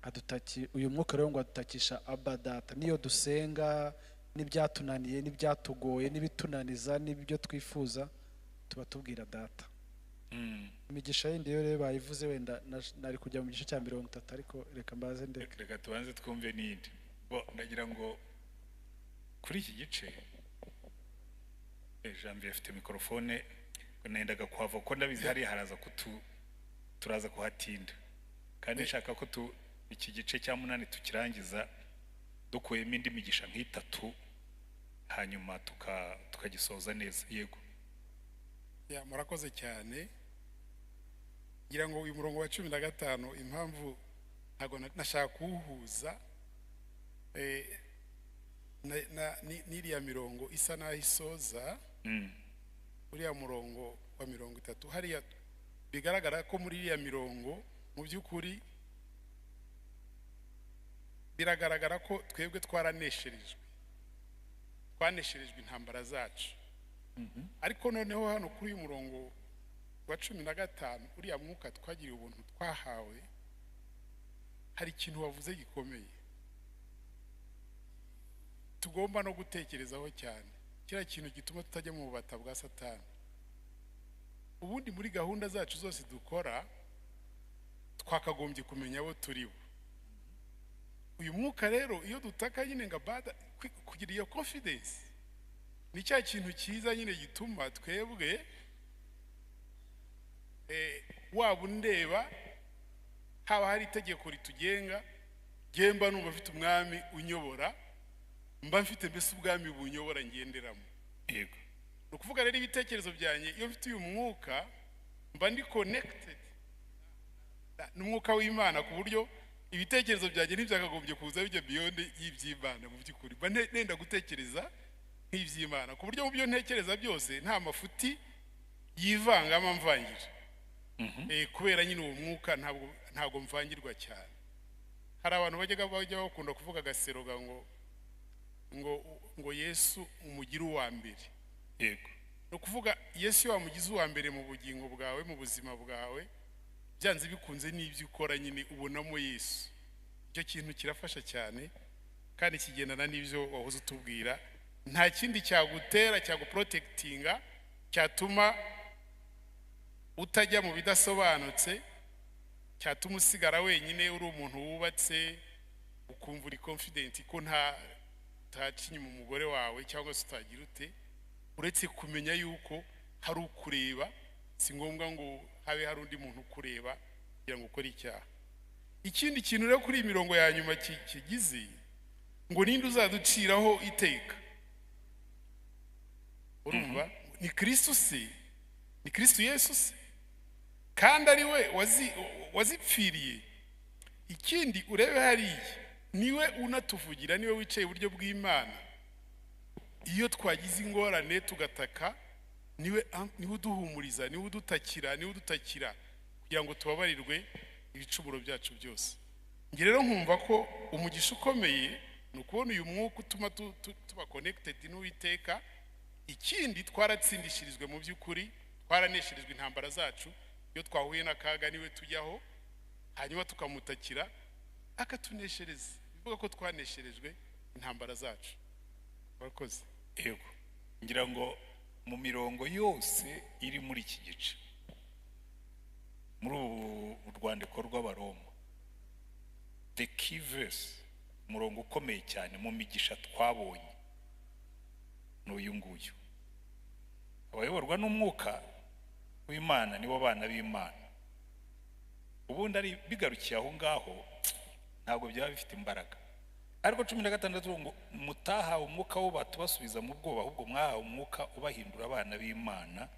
Adutaki uyu mwuka rero ngo adutakisha Abba Data. Niyo dusenga n'ibyatunaniye, n'ibyatugoye, n'ibitunaniza, n'ibyo twifuza, tuba tubwira data. Imigisha yindi yo rero bayivuze, wenda nari kujya mu gice cya 30, ariko reka mbaze ndeke. Reka tubanze twumve n'indi. Bo ndagira ngo kuri iki gice, Janvier afite mikorofone, nendaga kuhava kuko ndabizi hariya haraza kutu turaza kuhatinda, kandi nshaka ko iki gice cya 8 tukirangiza dukuyemo indi migisha nk'itatu, hanyuma tukagisoza neza. Yego. Ya, murakoze cyane. Ngira ngo uyu murongo wa 15, impamvu ntago nashaka kuwuhuza n'iriya mirongo isa naho isoza uriya murongo wa 30, hariya bigaragara ko muri iriya mirongo mu by'ukuri biragaragara ko twebwe twaranesherejwe, twanesherejwe intambara zacu. Ariko noneho hano kuri uyu murongo wa 15, uriya mwuka twagiriye ubuntu twahawe, hari ikintu wavuze gikomeye tugomba no gutekerezaho cyane, kiriya kintu gituma tutajya mu bubata bwa Satani. Ubundi muri gahunda zacu zose dukora twakagombye kumenya abo turi bo. Uyu mwuka rero iyo dutaka nyine ngo bada, kugira iyo confidence ni cya kintu cyiza nyine gituma twebwe waba undeba, haba hari itegeko ritugenga, gemba numva mfite umwami unyobora, mba mfite mbese ubwami bunyobora ngenderamo. Yego. Ni ukuvuga rero ibitekerezo byanjye iyo mfite uyu mwuka mba ndi connected n'umwuka w'Imana, ku buryo ibitekerezo byanjye ntibyakagombye kuza bijya beyond y'iby'Imana. Mu by'ukuri mba nenda gutekereza nk'iby'Imana, ku buryo mu byo ntekereza byose nta mafuti yivangamo amvangira. Kubera nyine uwo mwuka ntabwo mvangirwa cyane. Hari abantu bajya bakunda kuvuga agaseroga ngo ngo ngo Yesu umugire uwa mbere. Yego. Ni ukuvuga Yesu iyo wamugize uwa mbere mu bugingo bwawe, mu buzima bwawe, byanze bikunze n'ibyo ukora nyine ubonamo Yesu. Icyo kintu kirafasha cyane kandi kigendana n'ibyo wahoze utubwira. Nta kindi cyagutera, cyaguprotectinga, cyatuma utajya mu bidasobanutse, cyatuma usigara wenyine uri umuntu wubatse, ukumva uri confident ko nta utaca inyuma umugore wawe cyangwa se utagira ute, uretse kumenya yuko hari ukureba. Si ngombwa ngo habe hari undi muntu ukureba kugira ngo ukore icyaha. Ikindi kintu rero kuri iyi mirongo ya nyuma kigize ngo ninde uzaduciraho iteka, urumva ni Kristo se, ni Kristo Yesu se, kandi ari we wazipfiriye. Ikindi urebe hariya, niwe unatuvugira, niwe wicaye iburyo bw'Imana. Iyo twagize ingorane tugataka, niwe uduhumuriza, niwe udutakira, niwe udutakira kugira ngo tubabarirwe ibicumuro byacu byose. Nge rero nkumva ko umugisha ukomeye ni ukubona uyu mwuka utuma tuba connected n'Uwiteka. Ikindi twaratsindishirijwe mu by'ukuri, twaranesherejwe intambara zacu. Iyo twahuye n'akaga niwe tujyaho, hanyuma tukamutakira akatuneshereza. Bivuga ko twanesherejwe intambara zacu. Murakoze. Yego. Ngira ngo mu mirongo yose iri muri iki gice, muri ubu rwandiko rw'Abaroma, the key verse, umurongo ukomeye cyane mu migisha twabonye ni uyu nguyu: abayoborwa n'umwuka w'Imana nibo bana b'Imana. Ubundi ari bigarukiye aho ngaho ntabwo byaba bifite imbaraga. Ariko 16 ngo mutahawe umwuka w'ububata ubasubiza mu bwoba, ahubwo mwahawe umwuka ubahindura abana b'Imana,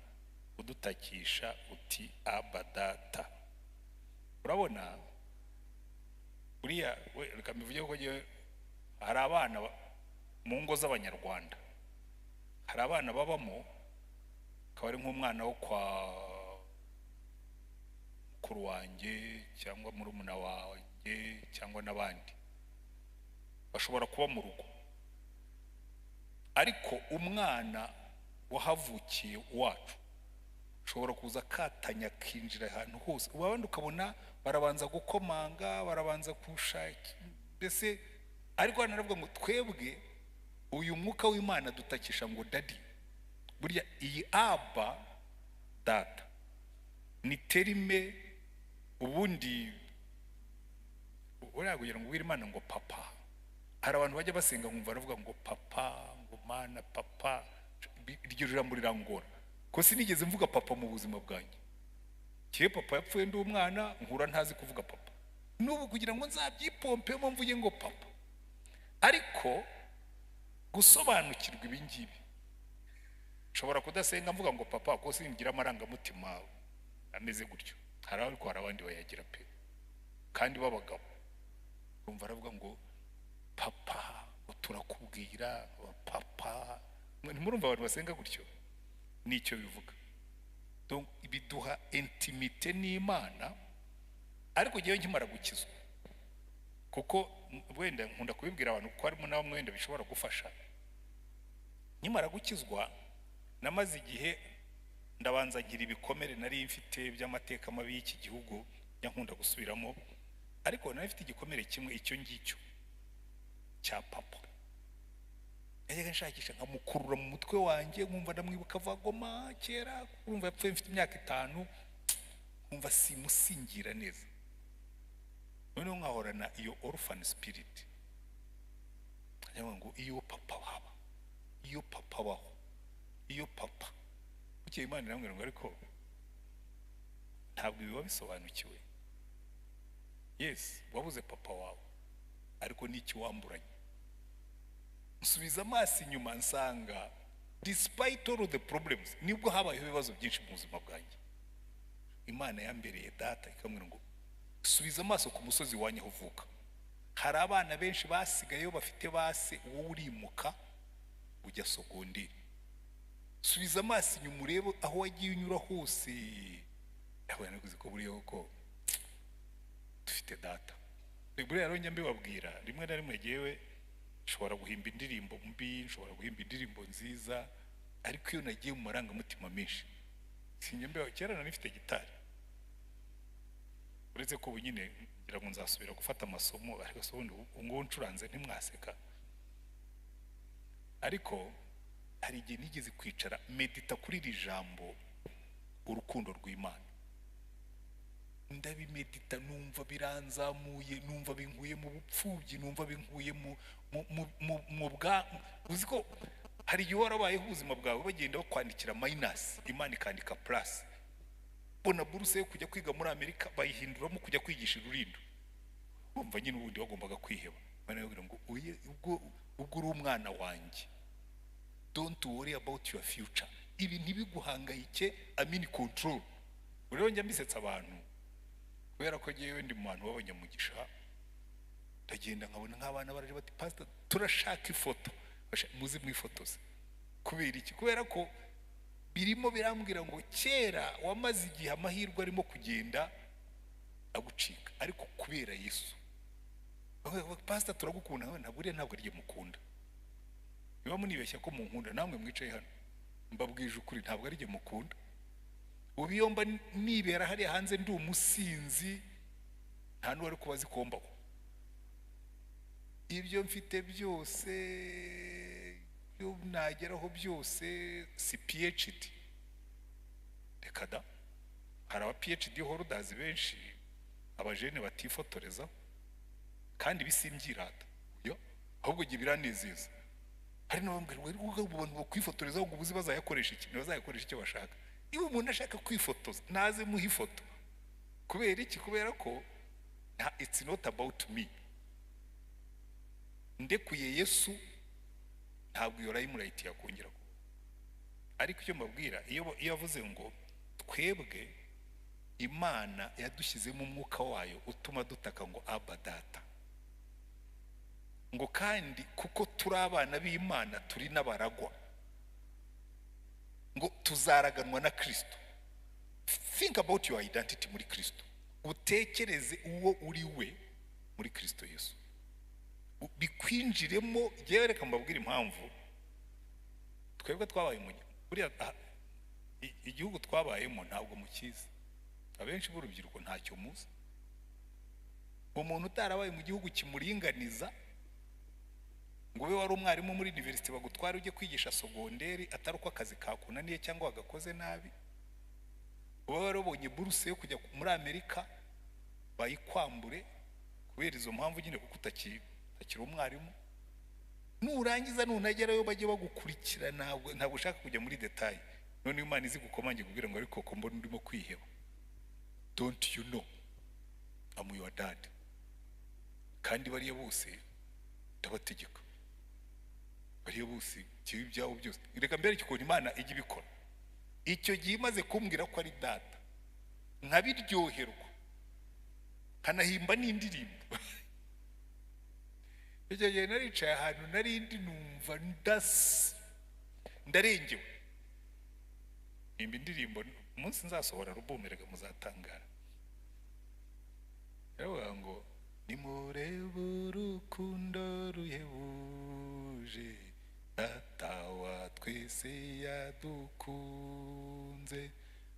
udutakisha uti Abba Data. Urabona buriya, reka mbivuge ko hari abana mu ngo z'Abanyarwanda, hari abana babamo akaba ari nk'umwana wo kwa mukuru wanjye cyangwa murumuna wanjye cyangwa n'abandi, bashobora kuba mu rugo, ariko umwana wahavukiye wacu ashobora kuza akatanya akinjira ahantu hose. Ubu abandi ukabona barabanza gukomanga, barabanza kushaka mbese, ariko hano aravuga ngo twebwe uyu mwuka w'Imana dutakisha ngo daddy. Burya iyi Abba Data Ni terme ubundi uriya kugira ngo ubwire Imana ngo papa. Hari abantu bajya basenga nkumva baravuga ngo papa, ngo Mana papa, iryo jambo rirangora ko sinigeze mvuga papa mu buzima bwanjye. Kiye papa yapfuye ndi umwana, nkura ntazi kuvuga papa. N'ubu kugira ngo nzabyipompemo mvuge ngo papa. Ariko gusobanukirwa ibi ngibi, nshobora kudasenga mvuga ngo papa kuko singira amarangamutima ameze gutyo. Hari ariko hari abandi bayagira pe, kandi b'abagabo urumva aravuga ngo papa, ngo turakubwira papa. Ntimurumva abantu basenga gutyo? Nicyo bivuga. Donc biduha intimité n'Imana. Ariko ngewe nkimara gukizwa, kuko wenda nkunda kubibwira abantu kuko harimo na bamwe wenda bishobora gufasha. Nkimara gukizwa namaze igihe ndabanza ngira ibikomere nari mfite by'amateka mabi y'iki gihugu nkunda gusubiramo, ariko nari mfite igikomere kimwe, icyo ngicyo cya papa. Najyaga nshakisha nkamukurura mu mutwe wanjye, nkumva ndamwibuka avagoma kera, urumva yapfuye mfite imyaka 5, nkumva simusingira neza. Noneho nkahorana iyo orphan spirit, nkavuga ngo iyo papa waba, iyo papa baho, iyo papa. Bukeye Imana irambwira ngo ariko ntabwo biba bisobanukiwe. Yes, wabuze papa wawe, ariko n'iki wamburanye? Nsubiza amaso inyuma nsanga despite all the problems, nibwo habayeho ibibazo byinshi mu buzima bwanjye, Imana yambereye data ikambwira ngo subiza amaso ku musozi wanyu aho uvuka. Hari abana benshi basigayeyo bafite base, wowe urimuka ujya sogonderi. Subiza amaso inyuma urebe aho wagiye unyura hose. Nawe nakuze ko buriya ko dufite data. Buriya rero njya mbibabwira rimwe na rimwe, jewe nshobora guhimba indirimbo mbi, nshobora guhimba indirimbo nziza, ariko iyo nagiye mu marangamutima menshi sinjya mbeba. Kera nari mfite gitari, uretse ko ubu nyine ngira ngo nzasubira gufata amasomo, ariko se ubundi ubu ngubu ncuranze ntimwaseka. Ariko hari igihe nigeze kwicara medita kuri iri jambo urukundo rw'Imana, ndabimedita numva biranzamuye, numva binkuye mu bupfubyi, numva binkuye mu bwa. Uzi ko hari igihe warabayeho ubuzima bwawe bagenda bakwandikira minus, Imana ikandika plus. Bona buruse yo kujya kwiga muri Amerika bayihinduramo kujya kwigisha ururindo, urumva nyine ubundi wagombaga kwiheba. Imana yabwira ngo ubwo uri umwana wanjye, don't worry about your future, ibi ntibiguhangayike, I'm in control. Rero njya mbisetsa abantu kubera ko ngewe ndi mu bantu b'abanyamugisha, ndagenda nkabona nk'abana baraje bati pastor turashaka ifoto, muze mwifotoze. Kubera iki? Kubera ko birimo birambwira ngo kera wamaze igihe amahirwe arimo kugenda agucika, ariko kubera Yesu. Pastor turagukunda, ntabwo uriya ntabwo ariye mukunda. Niba munibeshya ko munkunda, namwe mwicaye hano mbabwije ukuri, ntabwo ariye mukunda. Ubu iyo mba nibera hariya hanze ndi umusinzi, nta n'uwari kuba azi ko mbaho. Ibyo mfite byose, ibyo nageraho byose, si PhD. Reka da, hari aba PhD holders benshi, abajene batifotorezaho, kandi bisimbyirata, ahubwo igihe biranezeza. Hari n'abambwira ngo abantu bakwifotorezaho ngo ubuzi bazayakoresha iki, ntibazayakoresha icyo bashaka. Niba umuntu ashaka kwifotoza naze muhe ifoto. Kubera iki? Kubera ko it's not about me. Ndekuye Yesu ntabwo iyo limelight yakongera kuba. Ariko icyo mbabwira, iyo yavuze ngo twebwe Imana yadushyizemo umwuka wayo utuma dutaka ngo Abba data, ngo kandi kuko turi abana b'Imana turi n'abaragwa, ngo tuzaraganwa na Kristo. Think about your identity muri Kristo, utekereze uwo uri we muri Kristo Yesu, bikwinjiremo. Yewe reka mbabwire impamvu twebwe twabaye mu buriya igihugu twabayemo ntabwo mukizi. Abenshi b'urubyiruko ntacyo muzi. Umuntu utarabaye mu gihugu kimuringaniza, ngo ube wari umwarimu muri university bagutwara ujye kwigisha sogonderi, atari uko akazi kakunaniye cyangwa wagakoze nabi, Uba warabonye buruse yo kujya muri Amerika bayikwambure kubera izo mpamvu nyine, kuko utakiri umwarimu. Nurangiza nunagerayo bajye bagukurikira, ntabwo ushaka kujya muri detail. None Imana izi gukomange kugira ngo ariko ko mbona urimo kwiheba. Don't you know I'm your dad? Kandi bariya bose ndabategeka, bariya bose kibi byabo byose. Reka mbere ukuntu Imana ijya ibikora. Icyo gihe imaze kumbwira ko ari data, nkabiryoherwa, nkanahimba n'indirimbo. Icyo gihe naricaye ahantu narindi numva ndarengewe, nimba indirimbo. Umunsi nzasohora alubumu reka muzatangara. Yaravuga ngo nimurebe urukundo ruhebuje data wa twese yadukunze,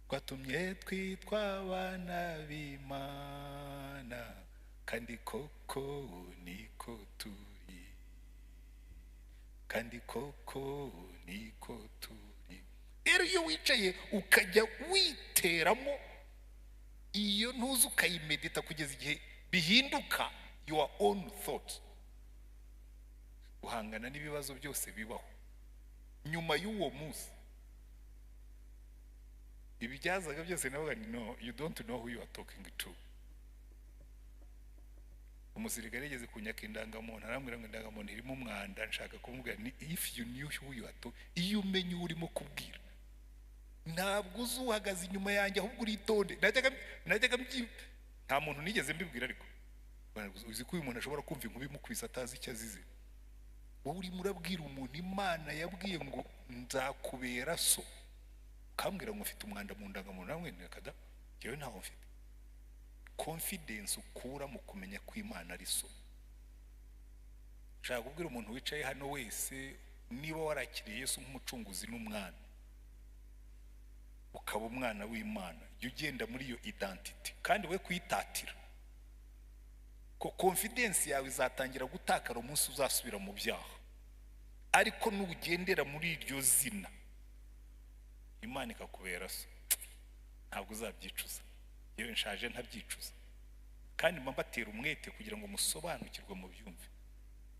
rwatumye twitwa abana b'Imana, kandi koko niko turi, kandi koko niko turi. Rero iyo wicaye ukajya witeramo iyo ntuzi, ukayimedita kugeza igihe bihinduka your own thought, guhangana n'ibibazo byose bibaho. Nyuma y'uwo munsi ibyazaga byose navuga ni no, you don't know who you are talking to. Umusirikare yageze kunyaka indangamuntu, arambwira ngo indangamuntu irimo umwanda. Nshaka kumubwira ni if you knew who you are talking, iyo umenye urimo kubwira, ntabwo uzuhagaze inyuma yanjye, ahubwo uritonde. Najyaga nta muntu nigeze mbibwira, ariko uzi ko uyu muntu ashobora kumva inkubi imukubise atazi icyo azize. Wowe urimo urabwira umuntu Imana yabwiye ngo nzakubera so, ukambwira ngo mfite umwanda mu ndangamuntu, namwe kada njyewe ntawo mfite. Confidence ukura mu kumenya ko Imana ari so. Nshaka kubwira umuntu wicaye hano wese, niba warakiriye Yesu nk'umucunguzi n'umwami, ukaba umwana w'Imana, jya ugenda muri iyo identity kandi we kuyitatira. Ko confidence yawe izatangira gutakara umunsi uzasubira mu byaha, ariko nugendera muri iryo zina Imana ikakubera so, ntabwo uzabyicuza. Yewe nshaje ntabyicuza, kandi mba mbatera umwete kugira ngo musobanukirwe mu byumve,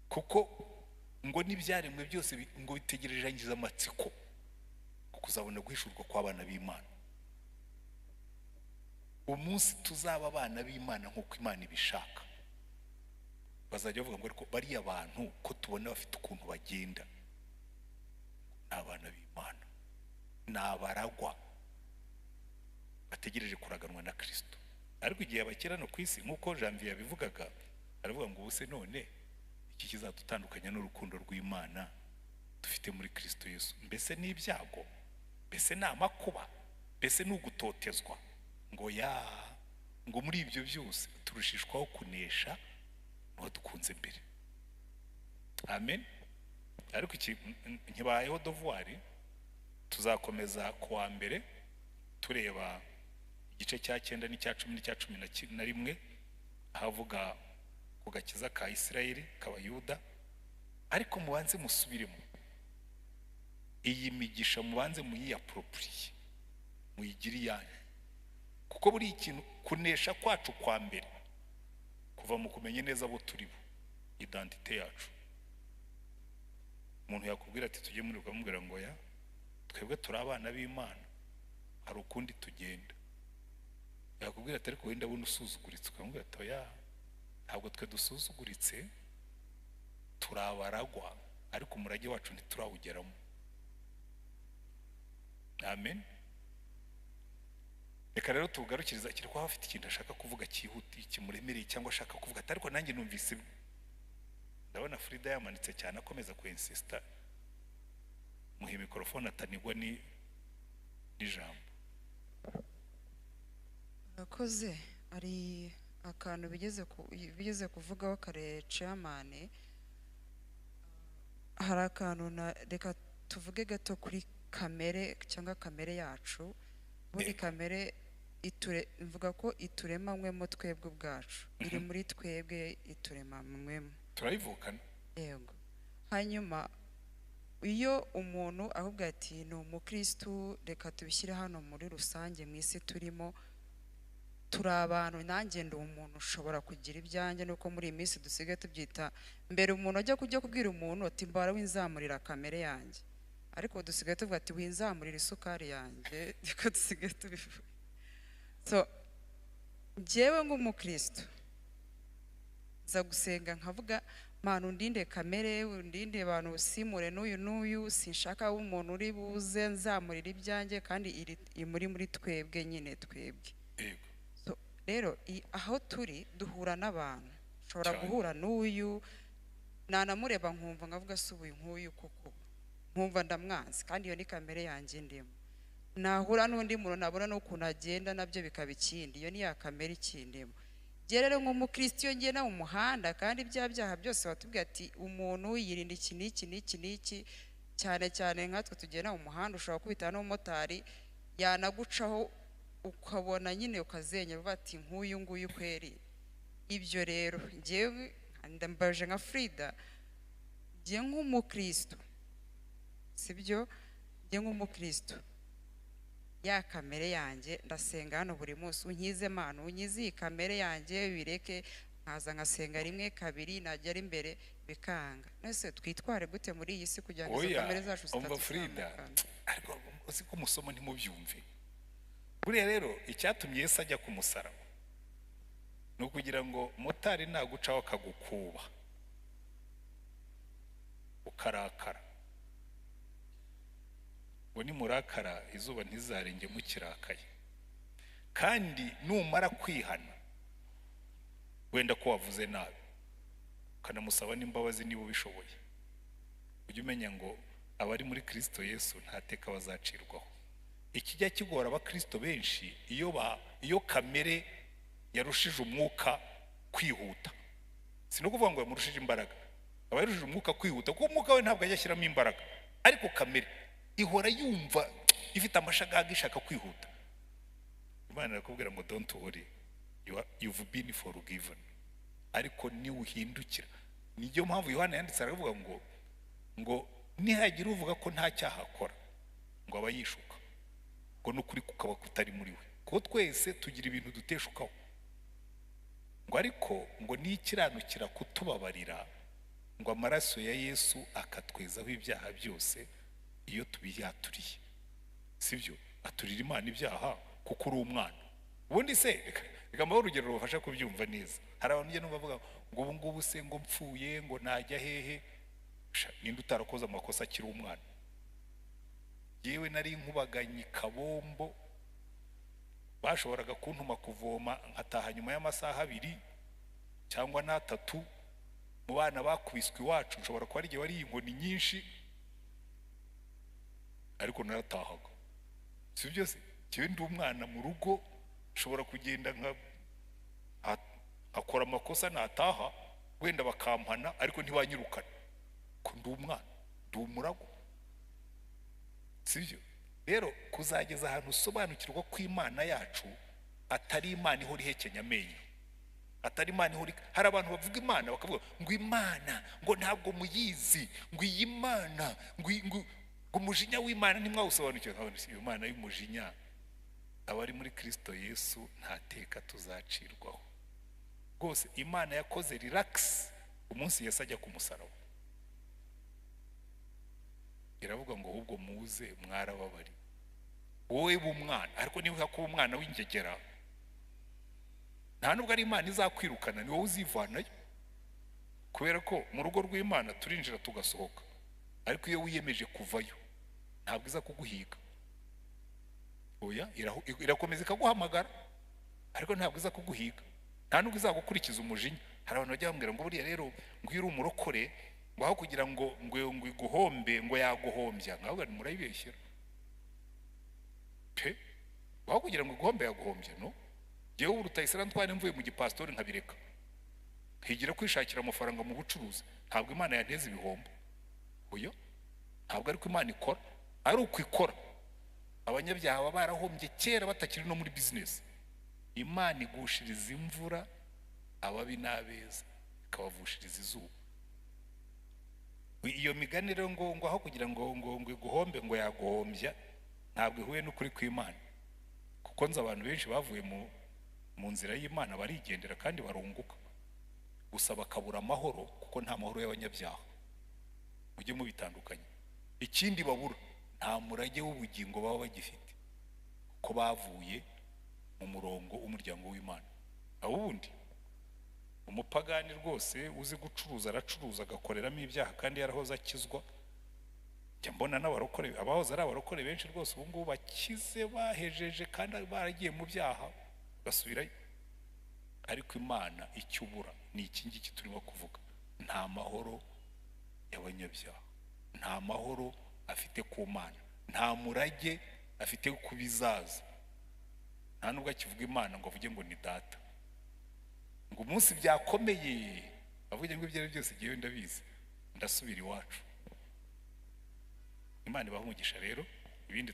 kuko ngo n'ibyaremwe byose ngo bitegererangiza amatsiko kuzabona guhishurwa kw'abana b'Imana. Umunsi tuzaba abana b'Imana nk'uko Imana ibishaka, bazajya bavuga ngo ariko bariya bantu ko tubona bafite ukuntu bagenda, ni abana b'Imana, ni abaragwa bategereje kuraganwa na Kristo. Ariko igihe abakira no ku isi, nk'uko Janvier yabivugaga, aravuga ngo ubuse none iki kizadutandukanya n'urukundo rw'Imana dufite muri Kristo Yesu? Mbese ni ibyago? Mbese ni amakuba? Mbese ni ugutotezwa? Ngo ya ngo muri ibyo byose turushishwaho kunesha n'uwadukunze mbere. Amen. Ariko iki nkibayeho devoir, tuzakomeza kuwa mbere tureba igice cya 9 n'icya 10 n'icya 11, ahavuga ku gakiza ka Isirayeli k'Abayuda. Ariko mubanze musubiremo iyi migisha, mubanze muyiappropriye, muyigire iyanyu, kuko buri ikintu kunesha kwacu kwa mbere kuva mu kumenya neza abo turi bo, identite yacu. Umuntu yakubwira ati tujye muri, ukamubwira ngo ya twebwe turi abana b'Imana, hari ukundi tugenda. Yakubwira ati ariko wenda abona usuzuguritse, ukamubwira ati oya, ntabwo twe dusuzuguritse, turabaragwa, ariko umurage wacu ntiturawugeramo. Amen. Reka rero tugarukiriza ikiri ko afite ikintu ashaka kuvuga cyihuti kimuremereye, cyangwa ashaka kuvuga ati ariko nanjye numvise. Ndabona Frida yamanitse cyane akomeza ku insista, muhe mikrofone atanigwa ni n'ijambo. Urakoze. Ari akantu bigeze kuvugaho kare chairman, hari akantu na reka tuvuge gato kuri kamere cyangwa kamere yacu. Muri kamere mvuga ko iturema mwemo twebwe ubwacu, iri muri twebwe iturema mwemo, turayivukana. Yego. Hanyuma Iyo umuntu ahubwo ati ni umukristu, reka tubishyire hano muri rusange mu isi turimo, turi abantu, nanjye ndi umuntu ushobora kugira ibyanjye, nuko muri iyi minsi dusigaye tubyita mbere umuntu ajya kujya kubwira umuntu ati mbara winzamurira kamere yanjye, ariko dusigaye tuvuga ati winzamurira isukari yanjye, niko dusigaye tubivuga. So njyewe nk'umukristo nza gusenga nkavuga Mana undinde kamere, undinde abantu usimure n'uyu n'uyu, sinshaka umuntu uri buze nzamurira ibyanjye, kandi iri muri twebwe nyine twebwe. So rero aho turi duhura n'abantu, nshobora guhura n'uyu nanamureba nkumva nkavuga se ubu nk'uyu kuko nkumva ndamwanze, kandi iyo ni kamere yanjye ndimo. Nahura n'undi muntu nabona n'ukuntu agenda nabyo bikaba ikindi, iyo ni ya kamere ikindimo. Rero nk'umukristo iyo ngiye mu muhanda kandi bya byaha byose batubwiye ati umuntu yirinda iki n'iki n'iki n'iki, cyane cyane nkatwe tugenda mu muhanda ushobora kubita n'umumotari yanagucaho ukabona nyine ukazenya uvuga ati nk'uyu nguyu kweri. Ibyo rero njyewe ndambaje nka Frida, njye nk'umukristo, sibyo, njye nk'umukristo ya kamere yanjye ndasenga hano buri munsi, unkize Mana, unkize iyi kamere yanjye bireke, nkaza nkasenga rimwe kabiri nagera imbere bikanga. Nese twitware gute muri iyi si kugira ngo izo kamere zacu zitatuzamuka? Ariko uzi ko musomo ntimubyumve. Buriya rero icyatumye Yesu ajya ku musaraba ni ukugira ngo motari nagucaho akagukuba ukarakara, ngo nimurakara izuba ntizarenge mukirakaye, kandi numara kwihana wenda ko wavuze nabi ukanamusaba n'imbabazi niba ubishoboye, ujye umenya ngo abari muri Kristo Yesu nta teka bazacirwaho. Ikijya kigora abakristo benshi iyo kamere yarushije umwuka kwihuta, si no kuvuga ngo yamurushije imbaraga, aba yarushije umwuka kwihuta kuko umwuka we ntabwo ajya ashyiramo imbaraga, ariko kamere ihora yumva ifite amashagaga ishaka kwihuta. Imana irakubwira ngo don't worry, you've been forgiven. Ariko niwuhindukira, niyo mpamvu Yohana yanditse aravuga ngo nihagira uvuga ko nta cyaha akora ngo aba yishuka, ngo n'ukuri kukaba kutari muri we, kuko twese tugira ibintu duteshukaho, ngo ariko ngo nikiranukira kutubabarira, ngo amaraso ya Yesu akatwezaho ibyaha byose iyo tubiyaturiye. Sibyo, aturira Imana ibyaha kuko uri umwana. Ubundi se reka mbahe urugero rubafasha kubyumva neza. Hari abantu njye bavuga ngo ubu ngubu se ngo mpfuye ngo najya hehe? Ninde utarakoze amakosa akiri umwana? Yewe nari nkubaganye kabombo, bashoboraga kuntuma kuvoma nkataha nyuma y'amasaha 2 cyangwa 3. Mu bana bakubiswe iwacu nshobora kuba ari igihe wari inkoni nyinshi, ariko naratahaga. Si byo se, njyewe ndi umwana mu rugo nshobora kugenda nkakora amakosa nataha wenda bakampana, ariko ntibanyirukana ko ndi umwana, ndi umurago. Si byo rero, kuzageza ahantu usobanukirwa ko Imana yacu atari Imana ihora ihekenya amenyo, atari Imana ihora. Hari abantu bavuga Imana bakavuga ngo Imana ngo ntabwo muyizi, ngo iyi Imana ngo umujinya w'Imana ntimwawusobanukiwe. Nkabona Imana y'umujinya, abari muri Kristo Yesu nta teka tuzacirwaho. Rwose Imana yakoze relax umunsi Yesu ajya ku musaraba, iravuga ngo ahubwo muze mwarababari, wowe b'umwana. Ariko niba kuba umwana w'ingegera, nta nubwo ari Imana izakwirukana, ni wowe uzivanayo, kubera ko mu rugo rw'Imana turinjira tugasohoka, ariko iyo wiyemeje kuvayo ntabwo iza kuguhiga. Oya, irakomeza ikaguhamagara, ariko ntabwo iza kuguhiga, nta nubwo izagukurikiza umujinya. Hari abantu bajya bambwira ngo buriya rero ngo iyo uri umurokore ngo aho kugira ngo ngo iguhombe ngo yaguhombya, nkavuga nti murayibeshyera pe, aho kugira ngo iguhombe yaguhombya. No jewe ubu Rutayisire Antoine mvuye mu gipastori nkabireka nkigira kwishakira amafaranga mu bucuruzi, ntabwo Imana yanteza ibihombo. Oya, ntabwo ariko Imana ikora, ari uko ikora. Abanyabyaha baba barahombye kera batakiri no muri business. Imana igushiriza imvura ababi n'abeza, ikabavushiriza izuba. Iyo migani rero ngo aho kugira ngo iguhombe ngo yaguhombya, ntabwo ihuye n'ukuri kw'Imana, kuko nzi abantu benshi bavuye mu nzira y'Imana barigendera kandi barunguka, gusa bakabura amahoro, kuko nta mahoro y'abanyabyaha. Mujye mubitandukanye. Ikindi babura, nta murage w'ubugingo baba bagifite, kuko bavuye mu murongo w'umuryango w'Imana. Aho ubundi umupagani rwose uzi gucuruza aracuruza agakoreramo ibyaha kandi yarahoze akizwa. Njya mbona n'abarokore, abahoze ari abarokore benshi rwose ubu ngubu bakize, bahejeje kandi baragiye mu byaha basubirayo. Ariko Imana icyo ubura ni iki ngiki turimo kuvuga: nta mahoro y'abanyabyaha, nta mahoro afite ku Mana, nta murage afite ku bizaza. Nta nubwo akivuga Imana ngo avuge ngo ni data, ngo umunsi byakomeye avuge ngo ibyo ari byose ngewe ndabizi, ndasubira iwacu. Imana ibahe umugisha rero.